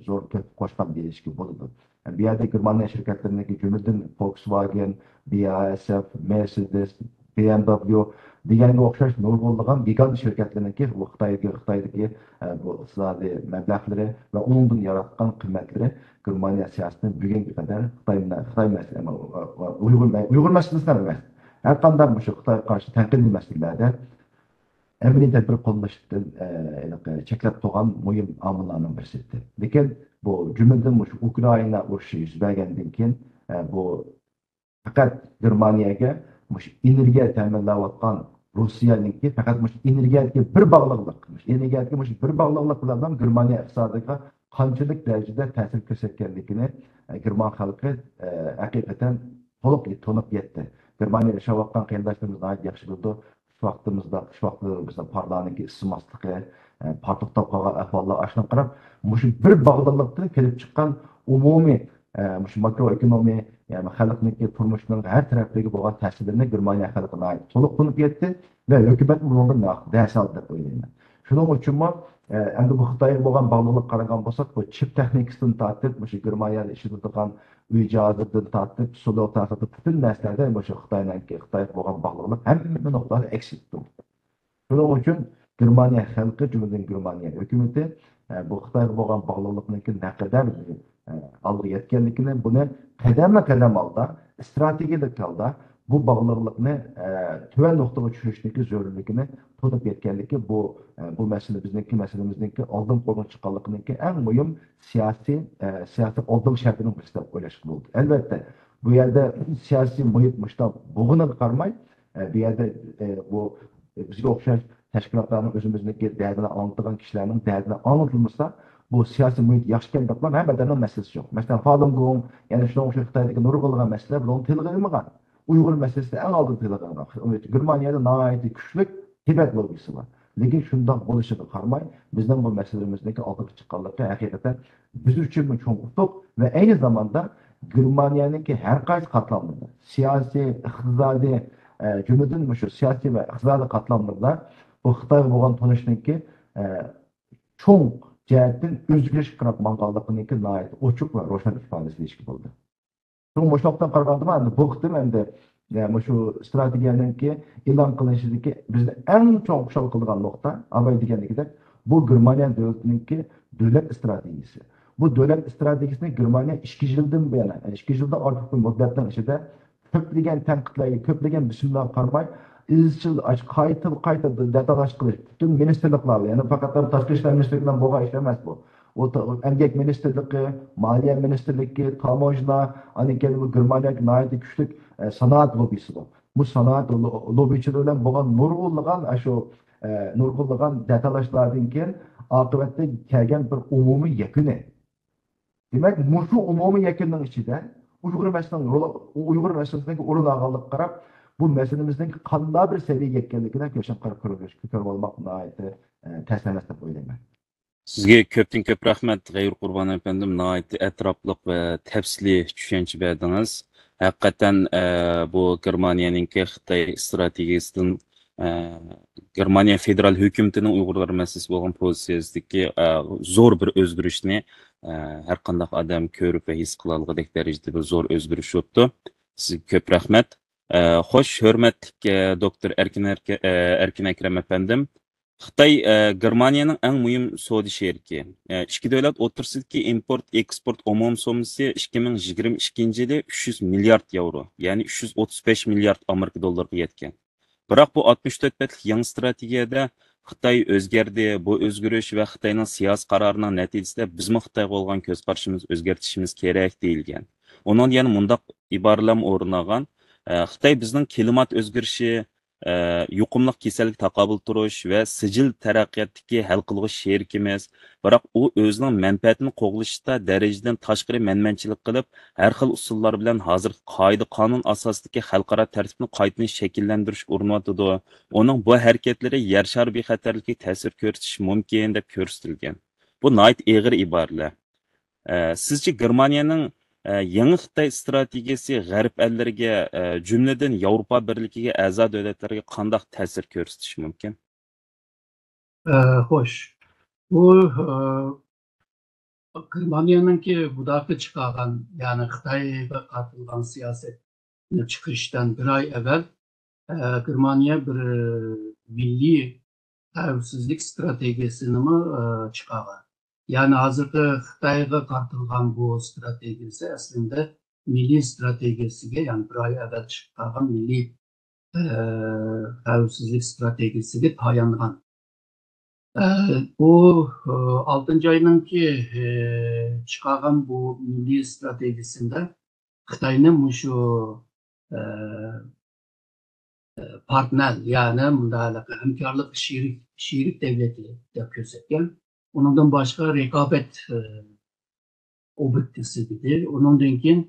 زور تۆھپە قوشقان دېيىشكە بولىدۇ. بۇ يەردە گېرمانىيە شىركەتلىرىنىڭكى، جۈملىدىن فولكسۋاگېن، بى ئەس ئېف، مېرسېدېس، بى ئېم دەبليۇ دېگەنگە ئوخشاش نۇرغۇنلىغان گىگانت شىركەتلىرىنىڭكى بۇ خىتايدىكى، خىتايدىكى، ئە، بۇ ئىقتىسادىي مەبلەغلىرى ۋە ئۇنىڭدىن ياراتقان قىممەتلىرى گېرمانىيە سىياسىتىنى بۈگۈنگە قەدەر خىتاي مە-، خىتاي مەسىلە-، ئۇيغۇر مە-، ئۇيغۇر مەسىلىسىلا ئەمەس، ھەر قانداق مۇشۇ خىتايغا قارشى تەنقىدىي مەسىلىلەردە ئەمەلىي تەدبىر قوللىنىشتىن، ئە، ھېلىقى چەكلەپ تۇرغان مۇھىم ئامىللارنىڭ بىرسى ئىدى. لېكىن بۇ جۈملىدىن مۇشۇ ئۇكرائىنا ئۇرۇشى يۈز بەرگەندىن كېيىن، ئە، بۇ پەقەت گېرمانىيەگە مۇشۇ ئېنېرگىيە تەمىنلەۋاتقان روسىيەنىڭكى پەقەت مۇشۇ ئېنېرگىيەدىكى بىر باغلىقلىق، مۇشۇ ئېنېرگىيەدىكى مۇشۇ بىر باغلىقلىق بىلەن گېرمانىيە ئىقتىسادىغا قانچىلىك دەرىجىدە تەسىر كۆرسەتكەنلىكىنى، ئە، گېرمان خەلقى، ئە، ھەقىقەتەن تولۇق تونۇپ يەتتى. گېرمانىيەدە ياشاۋاتقان قېرىنداشلىرىمىز ناھايىتى ياخشى بىلىدۇ. شۇ ۋاقتىمىزدا، شۇ ۋاقىتتا بىزنىڭ پارلارنىڭكى ئىسسىماسلىقى، ئە، پار توختاپ قالغان ئەھۋاللار، ئاشۇنىڭغا قاراپ، مۇشۇ بىر باغلىقلىقتىن كېلىپ چىققان ئومۇمىي، ئە، مۇشۇ ماكرو ئېكونومىيە، يەنى خەلقنىڭكى تۇرمۇشىنىڭ ھەر تەرەپلىرىگە بولغان تەسىرلىرىنى گېرمانىيە خەلقى ناھايىتى تولۇق تونۇپ يەتتى ۋە ھۆكۈمەت بۇنىڭدىن ناھايىتى دەرس ئالدى دەپ ئويلايمەن. شۇنىڭ ئۈچۈنمۇ، ئە، ئەمدى بۇ خىتايغا بولغان باغلىقلىققا قارىغان بولساق، بۇ چىپ تېخنىكىسىدىن تارتىپ، مۇشۇ گېرمانىيەدە ئىشلىتىدىغان ئۆي جاھازىدىن تارتىپ، سودا تارتىپ، پۈتۈن نەرسىلەردە مۇشۇ خىتاينىڭكى، خىتايغا بولغان باغلىقلىق ھەممە نۇقتىلاردا ئەكس ئېتىپ تۇرىدۇ. شۇنىڭ ئۈچۈن گېرمانىيە خەلقى، جۈملىدىن گېرمانىيە ھۆكۈمىتى، ئە، بۇ خىتايغا بولغان باغلىقلىقنىڭكى نەقەدەر، ئە، ئالغا يەتكەنلىكىنى، بۇنى قەدەممۇ قەدەم ھالدا، ئىستراتېگىيەلىك ھالدا بۇ باغلىقلىقنى، ئە، تۆۋەن نۇقتىغا چۈشۈرۈشنىڭكى زۆرۈرلۈكىنى تونۇپ يەتكەنلىكى، بۇ، ئە، بۇ مەسىلە بىزنىڭكى، مەسىلىمىزنىڭكى ئالدىنقى ئورۇنغا چىققانلىقىنىڭكى ئەڭ مۇھىم سىياسىي، ئە، سىياسىي ئالدىنقى شەرتىنىڭ بىرسى دەپ ئويلاشقا بولىدۇ. ئەلۋەتتە، بۇ يەردە سىياسىي مۇھىت مۇشۇنداق بولغىنىغا قارىماي، ئە، بۇ يەردە، ئە، بۇ بىزگە ئوخشاش تەشكىلاتلارنىڭ، ئۆزىمىزنىڭكى دەردىنى ئاڭلىتىدىغان كىشىلەرنىڭ دەردىنى ئاڭلىتىلمىسا، بۇ سىياسىي مۇھىت ياخشىكەن دەپلا ھەممە ئادەمنىڭ مەسىلىسى يوق. مەسىلەن، فالۇنگوڭ، يەنە شۇنىڭغا ئوخشاش خىتايدىكى نۇرغۇنلىغان مەسىلىلەر بۇنىڭ تىلغا ئېلىنمىغان. ئۇيغۇر مەسىلىسى ئەڭ ئالدىدا تىلغا ئېلىنغان. گېرمانىيەدە ناھايىتى كۈچلۈك تىبەت لوببىسى بار. لېكىن شۇنداق بولۇشىغا قارىماي، بىزنىڭ بۇ مەسىلىمىزنىڭكى ئالدىغا چىققانلىقى ھەقىقەتەن بىز ئۈچۈنمۇ چوڭ ئۇتۇق ۋە ئەينى زاماندا گېرمانىيەنىڭكى ھەر قايسى قاتلاملىرىدا، سىياسىي، ئىقتىسادىي، ئە، جۈملىدىن مۇشۇ سىياسىي ۋە ئىقتىسادىي قاتلاملىرىدا بۇ خىتايغا بولغان تونۇشنىڭكى، ئە، چوڭ جەھەتتىن ئۆزگىرىشكە قاراپ ماڭغانلىقىنىڭكى ناھايىتى ئوچۇق ۋە روشەن ئىپادىسى دېيىشكە بولىدۇ. شۇڭا مۇشۇ نۇقتىدىن قارىغاندا، ئەمدى بۇ قېتىم ئەمدى، ئە، مۇشۇ ئىستراتېگىيەنىڭكى ئېلان قىلىنىشىدىكى بىزنى ئەڭ چوڭ خۇشال قىلىدىغان نۇقتا، ئاباي دېگەندىكىدەك، بۇ گېرمانىيە دۆلىتىنىڭكى دۆلەت ئىستراتېگىيىسى. بۇ دۆلەت ئىستراتېگىيىسىنى گېرمانىيە ئىككى يىلدىن بۇيان، يەنى ئىككى يىلدىن ئارتۇق بىر مۇددەتنىڭ ئىچىدە كۆپلىگەن تەنقىدلەرگە، كۆپلىگەن بېسىملارغا قارىماي، ئىزچىل ئاش-، قايتا، قايتا دېتال ئاچقىلى، پۈتۈن مىنىستىرلىقلار، يەنى پەقەت تاشقى ئىشلار مىنىستىرلىكى بىلەن بولغان ئىش ئەمەس بۇ. ئۇ تا-، ئەمگەك مىنىستىرلىكى، مالىيە مىنىستىرلىكى، تاموژنا، ئاندىن كېيىن بۇ گېرمانىيەدىكى ناھايىتى كۈچلۈك، ئە، سانائەت لوببىسى بار. بۇ سانائەت لو-، لوببىچىلىرى بىلەن بولغان نۇرغۇنلىغان ئاشۇ، ئە، نۇرغۇنلىغان دېتال ئاشلاردىن كېيىن ئاقىۋەتتە كەلگەن بىر ئومۇمىي يەكۈنى. دېمەك، مۇشۇ ئومۇمىي يەكۈننىڭ ئىچىدە ئۇيغۇر مەسىلىنىڭ رولى، ئۇيغۇر مەسىلىسىنىڭ ئورۇن ئالغانلىقىغا قاراپ، بۇ مەسىلىمىزنىڭ قانداق بىر سەۋىيەگە يەتكەنلىكىنى كۆرۈپ، كۆرۈپ ئالماق ناھايىتى، ئە، تەس ئەمەس دەپ ئويلايمەن. سىزگە كۆپتىن كۆپ رەھمەت، غەيۇر قۇربان ئەپەندىم. ناھايىتى ئەتراپلىق ۋە تەپسىلىي چۈشەنچە بەردىڭىز. ھەقىقەتەن، ئە، بۇ گېرمانىيەنىڭكى خىتاي ئىستراتېگىيەسىدىن ئە، گېرمانىيە فېدېرال ھۆكۈمىتىنىڭ ئۇيغۇرلار مەسىلىسى بولغان پوزىتسىيەسىدىكى، ئە، زور بىر ئۆزگىرىشنى، ئە، ھەر قانداق ئادەم كۆرۈپ ۋە ھېس قىلالىغۇدەك دەرىجىدە بىر زور ئۆزگىرىش بوپتۇ. سىزگە كۆپ رەھمەت. ئە، خوش، ھۆرمەتلىك، ئە، دوكتور ئەركىن ئەركە-، ئە، ئەركىن ئەكرەم ئەپەندىم. خىتاي، ئە، گېرمانىيەنىڭ ئەڭ مۇھىم سودا شېرىكى. ئە، ئىككى دۆلەت ئوتتۇرىسىدىكى ئىمپورت، ئېكسپورت ئومۇم سوممىسى ئىككى مىڭ يىگىرمە ئىككىنچى يىلى ئۈچ يۈز مىليارد ياۋرو، يەنى ئۈچ يۈز ئوتتۇز بەش مىليارد ئامېرىكا دوللىرىغا يەتكەن. بىراق بۇ ئاتمىش تۆت بەتلىك يېڭى ئىستراتېگىيەدە خىتاي ئۆزگەردى، بۇ ئۆزگىرىش ۋە خىتاينىڭ سىياسىي قارارىنىڭ نەتىجىسىدە بىزمۇ خىتايغا بولغان كۆز قارىشىمىزنى ئۆزگەرتىشىمىز كېرەك دېيىلگەن. ئۇنىڭدا يەنە مۇنداق ئىبارىلەرمۇ ئورۇن ئالغان، ئە، خىتاي بىزنىڭ كىلىمات ئۆزگىرىشى، ئە، يۇقۇملۇق كېسەلگە تاقابىل تۇرۇش ۋە سىجىل تەرەققىياتتىكى ھەل قىلغۇچ شېرىكىمىز. بىراق ئۇ ئۆزىنىڭ مەنپەئەتىنى قوغلىشىشتا دەرىجىدىن تاشقىرى مەنمەنچىلىك قىلىپ، ھەر خىل ئۇسۇللار بىلەن ھازىرقى قائىدە-قانۇن ئاساسىدىكى خەلقئارا تەرتىپنى قايتىدىن شەكىللەندۈرۈشكە ئۇرۇنۇۋاتىدۇ. ئۇنىڭ بۇ ھەرىكەتلىرى يەر شارى بىخەتەرلىكىگە تەسىر كۆرسىتىشى مۇمكىن، دەپ كۆرسىتىلگەن. بۇ ناھايىتى ئېغىر ئىبارىلەر. ئە، سىزچە گېرمانىيەنىڭ، ئە، يېڭى خىتاي ئىستراتېگىيەسى غەرب ئەللىرىگە، ئە، جۈملىدىن ياۋروپا بىرلىكىگە ئەزا دۆلەتلەرگە قانداق تەسىر كۆرسىتىشى مۇمكىن؟ ئە، خوش. بۇ، ئە، گېرمانىيەنىڭكى بۇداقى چىقارغان، يەنى خىتايغا قارىتىلغان سىياسەتنى چىقىرىشتىن بىر ئاي ئەۋۋەل، ئە، گېرمانىيە بىر، ئە، مىللىي خەۋپسىزلىك ئىستراتېگىيەسىنىمۇ، ئە، چىقارغان. يەنى ھازىرقى خىتايغا قارىتىلغان بۇ ئىستراتېگىيەسى ئەسلىندە مىللىي ئىستراتېگىيەسىگە، يەنى بىر ئاي ئەۋۋەل چىقارغان مىللىي، ئە، خەۋپسىزلىك ئىستراتېگىيەسىگە تايانغان. ئە، بۇ، ئە، ئالتىنچى ئاينىڭكى، ئە، چىقارغان بۇ مىللىي ئىستراتېگىيەسىدە خىتاينى مۇشۇ، ئە، ئە، پارتنېر، يەنى مۇنداق ھەمكارلىق شېرىك، شېرىك دۆلىتى دەپ كۆرسەتكەن. ئۇنىڭدىن باشقا رىقابەت، ئە، ئوبيېكتىسى دېدى. ئۇنىڭدىن كېيىن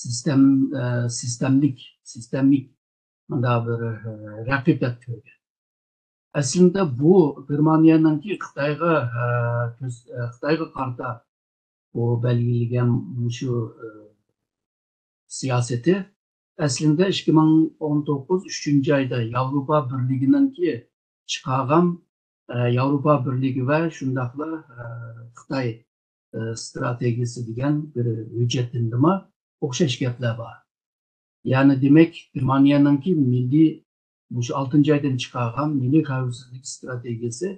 سىستېم-، ئە، سىستېملىك، سىستېمىك مۇنداق بىر، ئە، رەقىب دەپ كۆرگەن. ئەسلىدە بۇ گېرمانىيەنىڭكى خىتايغا، ئە، كۆز-، ئە، خىتايغا قارىتا بۇ بەلگىلىگەن مۇشۇ، ئە، سىياسىتى ئەسلىدە ئىككى مىڭ ئون توققۇز ئۈچىنچى ئايدا ياۋروپا بىرلىكىنىڭكى چىقارغان، ئە، ياۋروپا بىرلىكى ۋە شۇنداقلا، ئە، خىتاي، ئە، ئىستراتېگىيەسى دېگەن بىر ھۆججەتتىنمۇ ئوخشاش گەپلەر بار. يەنى دېمەك، گېرمانىيەنىڭكى مىللىي، مۇشۇ ئالتىنچى ئايدىن چىقارغان مىللىي خەۋپسىزلىك ئىستراتېگىيەسى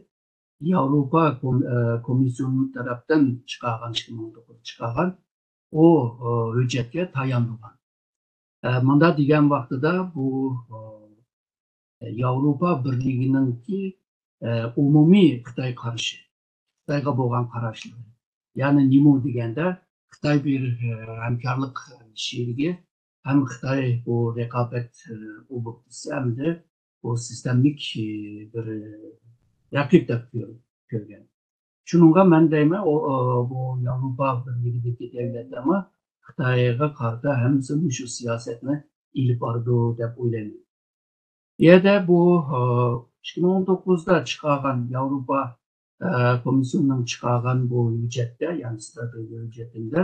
ياۋروپا كوم-، ئە، كومىسسىيونى تەرەپتىن چىقارغان، ئىككى مىڭ توققۇزدا چىقارغان ئۇ، ئە، ھۆججەتكە تايانغان. ئە، مۇنداق دېگەن ۋاقتىدا بۇ، ئە، ياۋروپا بىرلىكىنىڭكى، ئە، ئومۇمىي خىتاي قارىشى، خىتايغا بولغان قاراشلىرى. يەنى نېمە دېگەندە، خىتاي بىر، ئە، ھەمكارلىق شېرىكى، ھەم خىتاي بۇ رىقابەت، ئە، ئوبيېكتىسى، ھەمدە بۇ سىستېملىك، ئە، بىر، ئە، رەقىب دەپ كۆر-، كۆرگەن. شۇنىڭغا مەن دەيمەن، ئۇ، ئۇ، بۇ ياۋروپا بىرلىكىدىكى دۆلەتلەرمۇ خىتايغا قارىتا ھەممىسى مۇشۇ سىياسەتنى ئېلىپ بارىدۇ دەپ ئويلايمەن. بۇ يەردە بۇ، ئۇ، ئىككى مىڭ ئون توققۇزدا چىقارغان ياۋروپا، ئە، كومىسسىيونىنىڭ چىقارغان بۇ ھۆججەتتە، يەنى ئىستراتېگىيە ھۆججەتىدە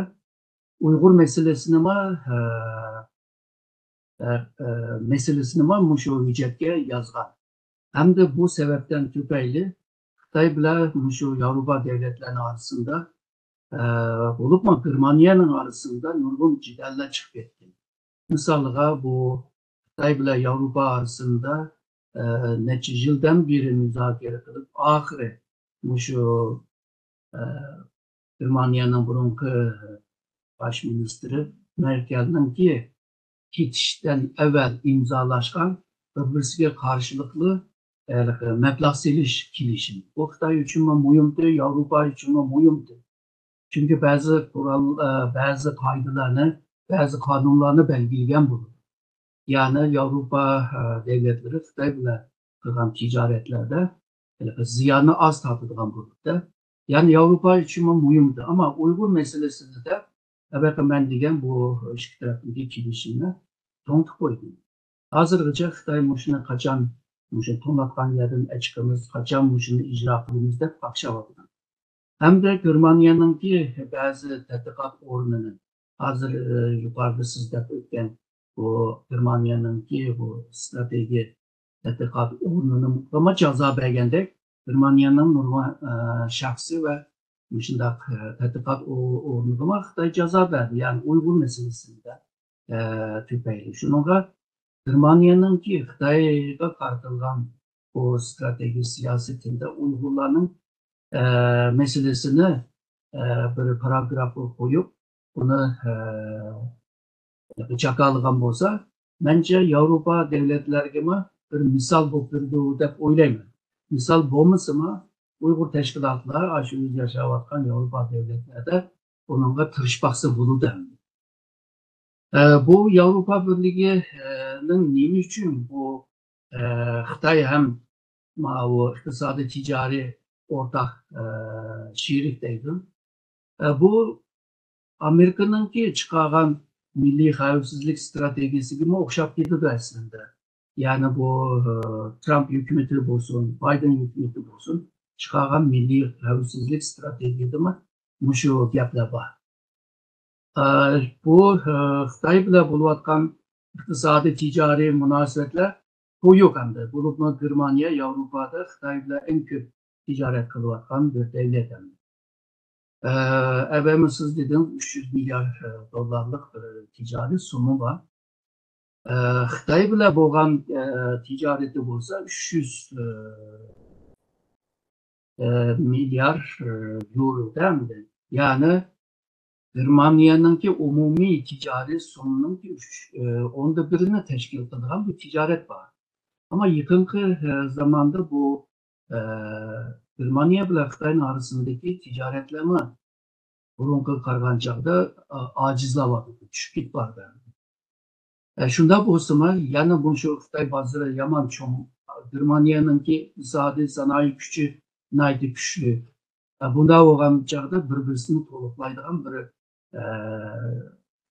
ئۇيغۇر مەسىلىسىنىمۇ، ئە، ئە، ئە، مەسىلىسىنىمۇ مۇشۇ ھۆججەتكە يازغان. ھەمدە بۇ سەۋەبتىن تۈپەيلى خىتاي بىلەن مۇشۇ ياۋروپا دۆلەتلەرنىڭ ئارىسىدا، ئە، بولۇپمۇ گېرمانىيەنىڭ ئارىسىدا نۇرغۇن جېدەللەر چىقىپ كەتكەن. مىسالىغا، بۇ خىتاي بىلەن ياۋروپا ئارىسىدا، ئە، نەچچە يىلدىن بېرى مۇزاكىرە قىلىپ، ئاخىرى مۇشۇ، ئە، گېرمانىيەنىڭ بۇرۇنقى باش مىنىستىرى مېركېلنىڭكى كېتىشتىن ئەۋۋەل ئىمزالاشقان بىر-بىرسىگە قارشىلىقلىق، ھېلىقى مەبلەغ سېلىش كېلىشىمى. بۇ خىتاي ئۈچۈنمۇ مۇھىمدۇر، ياۋروپا ئۈچۈنمۇ مۇھىمدۇر. چۈنكى بەزى قورال، ئە، بەزى قائىدىلەرنى، بەزى قانۇنلارنى بەلگىلىگەن بولىدۇ. يەنى ياۋروپا، ئە، دۆلەتلىرى خىتاي بىلەن قىلغان تىجارەتلەردە ھېلىقى زىياننى ئاز تارتىدىغان بولۇپتۇ. يەنى ياۋروپا ئۈچۈنمۇ مۇھىمدۇر. ئەمما ئۇيغۇر مەسىلىسىدە، ئەلۋەتتە، مەن دېگەن بۇ ئىككى تەرەپنىڭكى كېلىشىمىنى توڭتۇپ قويدى. ھازىرغىچە خىتاي مۇشۇنى قاچان، مۇشۇ توڭلاتقان يەردىن ئەچىقىمىز، قاچان مۇشۇنى ئىجرا قىلىمىز دەپ قاقشاۋاتىدۇ. ھەمدە گېرمانىيەنىڭكى بەزى تەتقىقات ئورنىنى، ھازىر، ئى، يۇقىرىدا سىز دەپ ئۆتكەن بۇ گېرمانىيەنىڭكى بۇ ئىستراتېگىيە تەتقىقات ئورنىغىمۇ جازا بەرگەندەك، گېرمانىيەنىڭ نۇرغۇن، ئە، شەخسى ۋە مۇشۇنداق، ئە، تەتقىقات ئو-، ئورنىغىمۇ خىتاي جازا بەردى. يەنى ئۇيغۇر مەسىلىسىدە، ئە، تۈپەيلى. شۇنىڭغا گېرمانىيەنىڭكى خىتايغا قارىتىلغان بۇ ئىستراتېگىيە سىياسىتىدە ئۇيغۇرلارنىڭ، ئە، مەسىلىسىنى، ئە، بىر پاراگرافقا قويۇپ، ئۇنى، ئە، جاكارلىغان بولسا، مەنچە ياۋروپا دۆلەتلەرگىمۇ بىر مىسال بولۇپ بېرىدۇ دەپ ئويلايمەن. مىسال بولمىسىمۇ، ئۇيغۇر تەشكىلاتلار ئاشۇ ئۆزى ياشاۋاتقان ياۋروپا دۆلەتلەردە بۇنىڭغا تىرىشىپ باقسا بولىدۇ. ئە، بۇ ياۋروپا بىرلىكىنىڭ نېمە ئۈچۈن بۇ، ئە، خىتاي ھەم ماۋۇ ئىقتىسادىي تىجارىي ئورتاق، ئە، شېرىك دەيدۇ. ئە، بۇ ئامېرىكىنىڭكى چىقارغان مىللىي خەۋپسىزلىك ئىستراتېگىيەسىگىمۇ ئوخشاپ كېتىدۇ ئەسلىدە. يەنى بۇ، ئە، ترامپ ھۆكۈمىتى بولسۇن، بايدېن ھۆكۈمىتى بولسۇن، چىقارغان مىللىي خەۋپسىزلىك ئىستراتېگىيەدىمۇ مۇشۇ گەپلەر بار. ئە، بۇ، ئە، خىتاي بىلەن بولۇۋاتقان ئىقتىسادىي تىجارىي مۇناسىۋەتلەر قويۇق ئەمدى. بولۇپمۇ گېرمانىيە ياۋروپادا خىتاي بىلەن ئەڭ كۆپ تىجارەت قىلىۋاتقان بىر دۆلەت ئەمدى. ئە، ئەۋەيمۇ سىز دېدىڭىز، ئۈچ يۈز مىليارد، ئە، دوللارلىق بىر تىجارىي سومما بار. ئە، خىتاي بىلەن بولغان، ئە، تىجارىتى بولسا ئۈچ يۈز، ئە، ئە، مىليار، ئە، يورو دەمدى. يەنى گېرمانىيەنىڭكى ئومۇمىي تىجارىي سوممىنىڭكى ئۈچ، ئە، ئوندا بىرىنى تەشكىل قىلىدىغان بىر تىجارەت بار. ئەمما يېقىنقى، ئە، زاماندا بۇ، ئە، گېرمانىيە بىلەن خىتاينىڭ ئارىسىندىكى تىجارەتلەرمۇ بۇرۇنقىغا قارىغان چاغدا، ئا-، ئاجىزلاۋاتىدۇ، چۈشۈپ كېتىپ بارىدۇ. ئە، شۇنداق بولسىمۇ، يەنە مۇشۇ خىتاي بازىرى يامان چوڭ، گېرمانىيەنىڭكى ئىقتىسادىي، سانائىي كۈچى ناھايىتى كۈچلۈك. ئە، بۇنداق بولغان چاغدا بىر-بىرسىنى تولۇقلايدىغان بىر، ئە،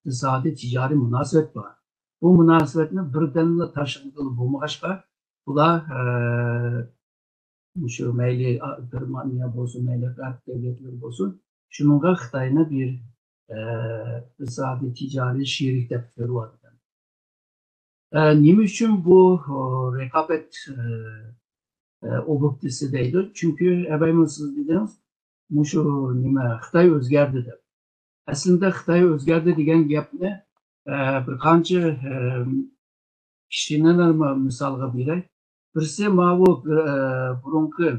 ئىقتىسادىي تىجارىي مۇناسىۋەت بار. بۇ مۇناسىۋەتنى بىردەملا تاشلىغىلى بولمىغاچقا، بۇلار، ئە، مۇشۇ مەيلى، ئا، گېرمانىيە بولسۇن، مەيلى غەرب دۆلەتلىرى بولسۇن، شۇنىڭغا خىتاينى بىر، ئە، ئىقتىسادىي تىجارىي شېرىك دەپ كۆرۈۋاتىدۇ. ئە، نېمە ئۈچۈن بۇ، ئۇ، رىقابەت، ئە، ئە، ئوبيېكتىسى دەيدۇ؟ چۈنكى ئەۋەيمۇ سىز دېدىڭىز، مۇشۇ نېمە، خىتاي ئۆزگەردى دەپ. ئەسلىدە خىتاي ئۆزگەردى دېگەن گەپنى، ئە، بىر قانچە، ئە، كىشىنى مىسالغا بېرەي. بىرسى ماۋۇ، ئە، بۇرۇنقى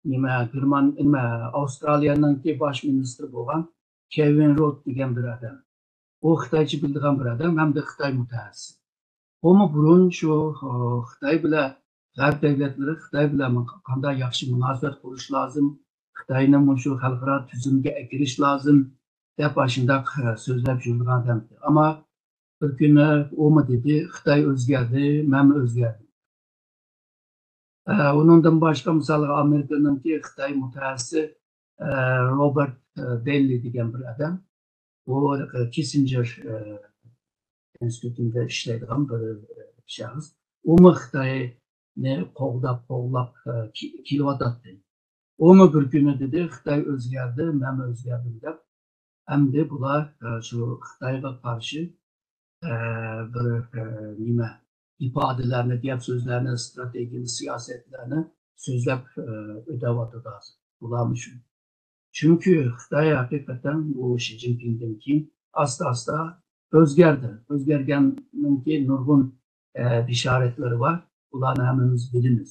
نېمە، گېرمان-، نېمە، ئاۋسترالىيەنىڭكى باش مىنىستىرى بولغان كېۋىن رود دېگەن بىر ئادەم. ئۇ خىتايچە بىلىدىغان بىر ئادەم ھەمدە خىتاي مۇتەخەسسىسى. ئۇمۇ بۇرۇن شۇ، ئۇ، خىتاي بىلەن غەرب دۆلەتلىرى خىتاي بىلەن قانداق ياخشى مۇناسىۋەت قۇرۇش لازىم، خىتاينى مۇشۇ خەلقئارا تۈزۈمگە ئەكىرىش لازىم دەپ ئاشۇنداق، ئە، سۆزلەپ يۈرىدىغان ئادەم. ئەمما بىر كۈنى ئۇمۇ دېدى، خىتاي ئۆزگەردى، مەنمۇ ئۆزگەردىم. ئە، ئۇنىڭدىن باشقا، مىسالغا، ئامېرىكىنىڭكى خىتاي مۇتەخەسسىسى، ئە، روبېرت، ئە، دېللى دېگەن بىر ئادەم. ئۇ، ئە، كىسسىنجېر، ئە، ئىنستىتۇتىدا ئىشلەيدىغان بىر، ئە، شەخس. ئۇمۇ خىتاينى قوغداپ، قوغلاپ، ئە، كېلىۋاتاتتى. ئۇمۇ بىر كۈنى دېدى، خىتاي ئۆزگەردى، مەنمۇ ئۆزگەردىم دەپ. ئەمدى بۇلار، ئە، شۇ خىتايغا قارشى، ئە، بىر، ئە، نېمە، ئىپادىلەرنى، گەپ سۆزلەرنى، ئىستراتېگىيەنى، سىياسەتلەرنى سۆزلەپ، ئە، ئۆتەۋاتىدۇ ھازىر. بۇلارمۇ شۇ. چۈنكى خىتاي ھەقىقەتەن بۇ شى جىنپىڭدىن كېيىن ئاستا-ئاستا ئۆزگەردى. ئۆزگەرگەننىڭكى نۇرغۇن، ئە، بېشارەتلىرى بار. بۇلارنى ھەممىمىز بىلىمىز.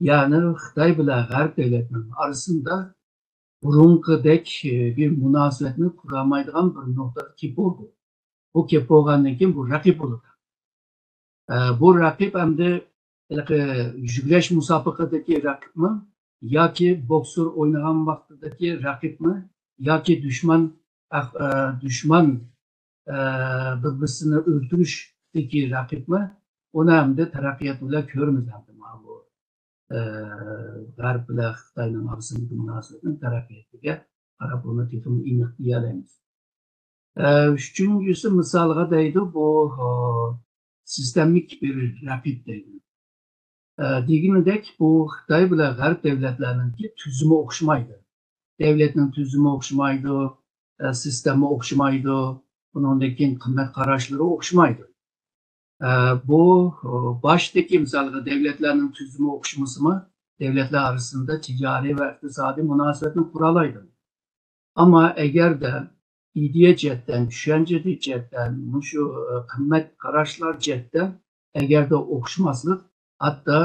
يەنى خىتاي بىلەن غەرب دۆلەتنىڭ ئارىسىدا بۇرۇنقىدەك، ئە، بىر مۇناسىۋەتنى قۇرالمايدىغان بىر نۇقتىغا كېلىپ بولدى. بۇ كېلىپ بولغاندىن كېيىن بۇ رەقىب بولىدۇ. ئە، بۇ رەقىب ئەمدى ھېلىقى يۈگۈرۈش مۇسابىقىدىكى رەقىبمۇ ياكى بوكسور ئوينىغان ۋاقتىدىكى رەقىبمۇ ياكى دۈشمەن، ئەخ-، ئە، دۈشمەن، ئە، بىر-بىرسىنى ئۆلتۈرۈشتىكى رەقىبمۇ، ئۇنى ئەمدى تەرەققىيات بىلەن كۆرىمىز ئەمدى مانا بۇ، ئە، غەرب بىلەن خىتاينىڭ ئارىسىدىكى مۇناسىۋەتنىڭ تەرەققىياتىغا قاراپ ئۇنى تېخىمۇ ئېنىق دېيەلەيمىز. ئە، ئۈچىنچىسى، مىسالغا دەيدۇ، بۇ، ئۇ، سىستېمىك بىر رەقىب دەيدۇ. ئە، دېگىنىدەك، بۇ خىتاي بىلەن غەرب دۆلەتلەرنىڭكى تۈزۈمى ئوخشىمايدۇ. دۆلەتنىڭ تۈزۈمى ئوخشىمايدۇ، ئە، سىستېما ئوخشىمايدۇ، ئۇنىڭدىن كېيىن قىممەت قاراشلىرى ئوخشىمايدۇ. ئە، بۇ، ئۇ، باشتىكى، مىسالغا، دەۋلەتلەرنىڭ تۈزۈمى ئوخشىمىسىمۇ، دەۋلەتلەر ئارىسىندا تىجارىي ۋە ئىقتىسادىي مۇناسىۋەتنى قۇرالايدۇ. ئەمما ئەگەردە ئىدىيە جەھەتتىن، چۈشەنچە جەھەتتىن، مۇشۇ، ئە، قىممەت قاراشلار جەھەتتىن ئەگەردە ئوخشىماسلىق، ھەتتا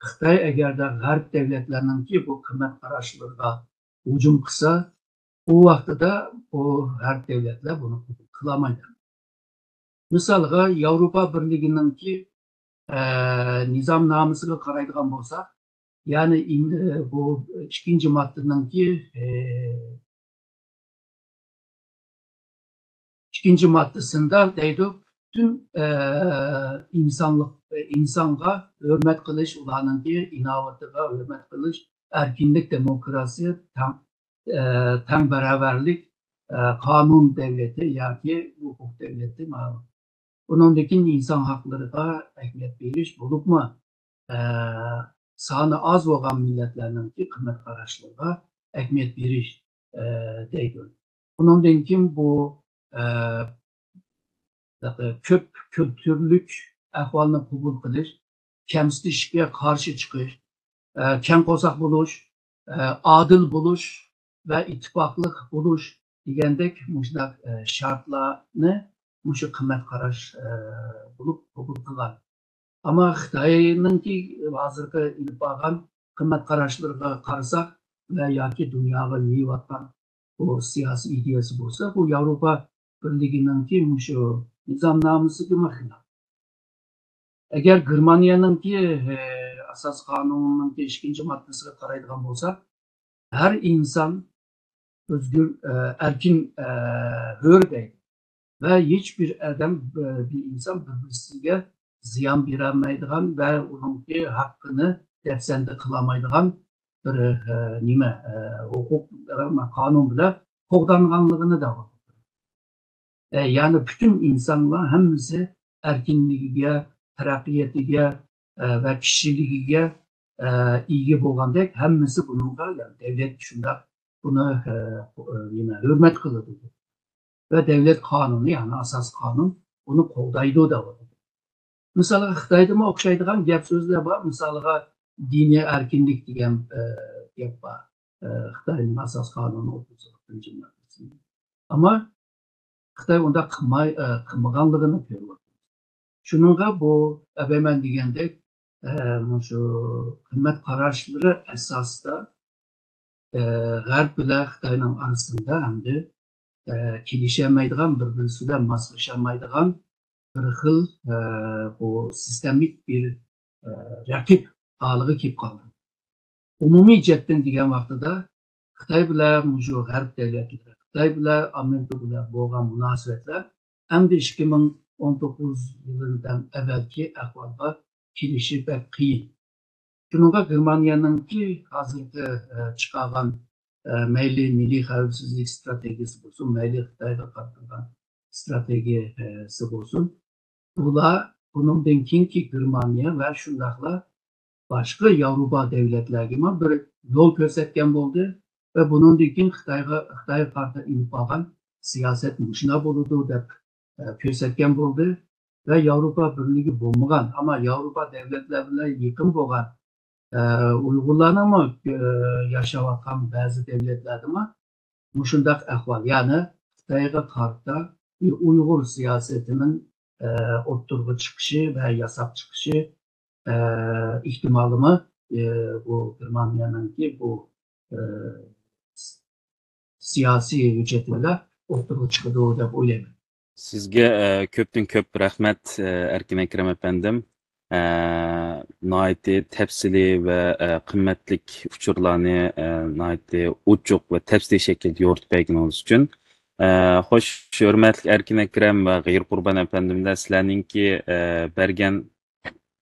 خىتاي ئەگەردە غەرب دەۋلەتلەرنىڭكى بۇ قىممەت قاراشلىرىغا ھۇجۇم قىلسا، ئۇ ۋاقتىدا بۇ غەرب دەۋلەتلەر بۇنى قوبۇل قىلالمايدۇ. مىسالغا، ياۋروپا بىرلىكىنىڭكى، ئە، نىزامنامىسىغا قارايدىغان بولساق، يەنى ئىن-، ئە، بۇ ئىككىنچى ماددىنىڭكى، ئە، ئىككىنچى ماددىسىندا دەيدۇ، پۈتۈن، ئە، ئىنسانلىق، ئىنسانغا ھۆرمەت قىلىش، ئۇلارنىڭكى ئىناۋىتىغا ھۆرمەت قىلىش، ئەركىنلىك، دېموكراتىيە، تەڭ، ئە، تەڭ بەراۋەرلىك، ئە، قانۇن دەۋلىتى ياكى ھوقۇق دەۋلىتى، مانا بۇنىڭدىن كېيىن ئىنسان ھەقلىرىغا ئەھمىيەت بېرىش، بولۇپمۇ، ئە، سانى ئاز بولغان مىللەتلەرنىڭكى قىممەت قاراشلىرىغا ئەھمىيەت بېرىش، ئە، دەيدۇ. ئۇنىڭدىن كېيىن بۇ، ئە، كۆپ كۈلتۈرلۈك ئەھۋالنى قوبۇل قىلىش، كەمسىتىشكە قارشى چىقىش، ئە، كەڭ قورساق بولۇش، ئە، ئادىل بولۇش ۋە ئىتتىپاقلىق بولۇش دېگەندەك مۇشۇنداق، ئە، شەرتلەرنى مۇشۇ قىممەت قاراش، ئە، بولۇپ قوبۇل قىلغان. ئەمما خىتاينىڭكى ھازىرقى ئېلىپ بارغان قىممەت قاراشلىرىغا قارىساق ۋە ياكى دۇنياغا يېيىۋاتقان بۇ سىياسىي ئىدىيەسى بولسا، بۇ ياۋروپا بىرلىكىنىڭكى مۇشۇ نىزامنامىسىگىمۇ خىلاپ. ئەگەر گېرمانىيەنىڭكى، ئە، ئاساس قانۇنىنىڭكى ئىككىنچى ماددىسىغا قارايدىغان بولساق، ھەر ئىنسان ئۆزگۈر، ئە، ئەركىن، ئە، ھۆر دەيدۇ. ۋە ھېچبىر ئادەم، بىر، بىر ئىنسان بىر-بىرسىگە زىيان بېرەلمەيدىغان ۋە ئۇنىڭكى ھەققىنى دەپسەندە قىلالمايدىغان بىر، ئە، نېمە، ئە، ھوقۇق، ئە، قانۇن بىلەن قوغدانغانلىقىنى دەۋاتىدۇ. ئە، يەنى پۈتۈن ئىنسانلار ھەممىسى ئەركىنلىكىگە، تەرەققىياتىگە، ئە، ۋە كىشىلىكىگە، ئە، ئىگە بولغاندەك، ھەممىسى بۇنىڭغا، يەنى دەۋلەت شۇنداق بۇنى، ئە، ئە، نېمە، ھۆرمەت قىلىدۇ. ۋە دەۋلەت قانۇنى، يەنى ئاساسىي قانۇن بۇنى قوغدايدۇ دەۋاتىدۇ. مىسالغا، خىتايدىمۇ ئوخشايدىغان گەپ سۆزلەر بار. مىسالغا، دىنىي ئەركىنلىك دېگەن، ئە، گەپ بار. ئە، خىتاينىڭ ئاساسىي قانۇنى ئوتتۇز ئالتىنچى ماددىسى. ئەمما خىتاي ئۇنداق قىلماي، ئە، قىلمىغانلىقىنى كۆرۈۋاتىمىز. شۇنىڭغا بۇ ئەبەمەن دېگەندەك، ئە، مۇشۇ قىممەت قاراشلىرى ئاساسىدا، ئە، غەرب بىلەن خىتاينىڭ ئارىسىدا ئەمدى، ئە، كېلىشەلمەيدىغان، بىر-بىرسى بىلەن ماسلىشالمايدىغان بىر خىل، ئە، بۇ سىستېمىك بىر، ئە، رەقىب ھالىغا كېلىپ قالدى. ئومۇمىي جەھەتتىن دېگەن ۋاقتىدا خىتاي بىلەن مۇشۇ غەرب دۆلەتلىرى، خىتاي بىلەن ئامېرىكا بىلەن بولغان مۇناسىۋەتلەر ئەمدى ئىككى مىڭ ئون توققۇز يىلىدىن ئەۋۋەلكى ئەھۋالغا كېلىشى بەك قىيىن. شۇنىڭغا گېرمانىيەنىڭكى ھازىرقى، ئە، چىقارغان، ئە، مەيلى مىللىي خەۋپسىزلىك ئىستراتېگىيىسى بولسۇن، مەيلى خىتايغا قارىتىلغان ئىستراتېگىيەسى بولسۇن، بۇلار بۇنىڭدىن كېيىنكى گېرمانىيە ۋە شۇنداقلا باشقا ياۋروپا دۆلەتلەرگىمۇ بىر يول كۆرسەتكەن بولدى ۋە بۇنىڭدىن كېيىن خىتايغا، خىتايغا قارىتا ئېلىپ بارغان سىياسەت مۇشۇنداق بولىدۇ دەپ، ئە، كۆرسەتكەن بولدى ۋە ياۋروپا بىرلىكى بولمىغان، ئەمما ياۋروپا دۆلەتلەر بىلەن يېقىن بولغان، ئە، ئۇيغۇرلارنىڭمۇ، ئە، ياشاۋاتقان بەزى دۆلەتلەردىمۇ مۇشۇنداق ئەھۋال، يەنى خىتايغا قارىتا ئۇيغۇر سىياسىتىنىڭ، ئە، ئوتتۇرىغا چىقىشى ۋە ياساپ چىقىشى، ئە، ئېھتىمالىمۇ، ئە، بۇ گېرمانىيەنىڭكى بۇ، ئە، سىياسىي ھۆججىتى بىلەن ئوتتۇرىغا چىقىدۇ دەپ ئويلايمەن. سىزگە، ئە، كۆپتىن كۆپ رەھمەت، ئە، ئەركىن ئەكرەم ئەپەندىم. ئە، ناھايىتى تەپسىلىي ۋە، ئە، قىممەتلىك ئۇچۇرلارنى، ئە، ناھايىتى ئوچۇق ۋە تەپسىلىي شەكىلدە يورۇتۇپ بەرگىنىڭىز ئۈچۈن. ئە، خوش، ھۆرمەتلىك ئەركىن ئەكرەم ۋە غېيىر قۇربان ئەپەندىملەر، سىلەرنىڭكى، ئە، بەرگەن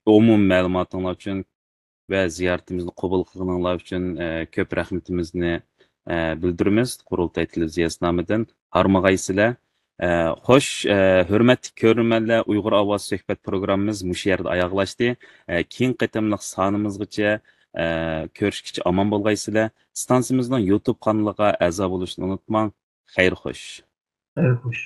ئومۇمىي مەلۇماتىڭلار ئۈچۈن ۋە زىيارىتىمىزنى قوبۇل قىلغىنىڭلار ئۈچۈن، ئە، كۆپ رەھمىتىمىزنى، ئە، بىلدۈرىمىز قۇرۇلتاي تېلېۋىزىيەسى نامىدىن. ھارمىغايسىلەر. ئە، خوش، ئە، ھۆرمەتلىك كۆرۈرمەنلەر، ئۇيغۇر ئاۋازى سۆھبەت پروگراممىمىز مۇشۇ يەردە ئاياغلاشتى. ئە، كېيىنكى قېتىملىق سانىمىزغىچە، ئە، كۆرۈشكىچە ئامان بولغايسىلەر. ئىستانسىمىزنىڭ يۇتۇب قانىلىغا ئەزا بولۇشنى ئۇنتۇماڭ. خەير خوش. خەير خوش.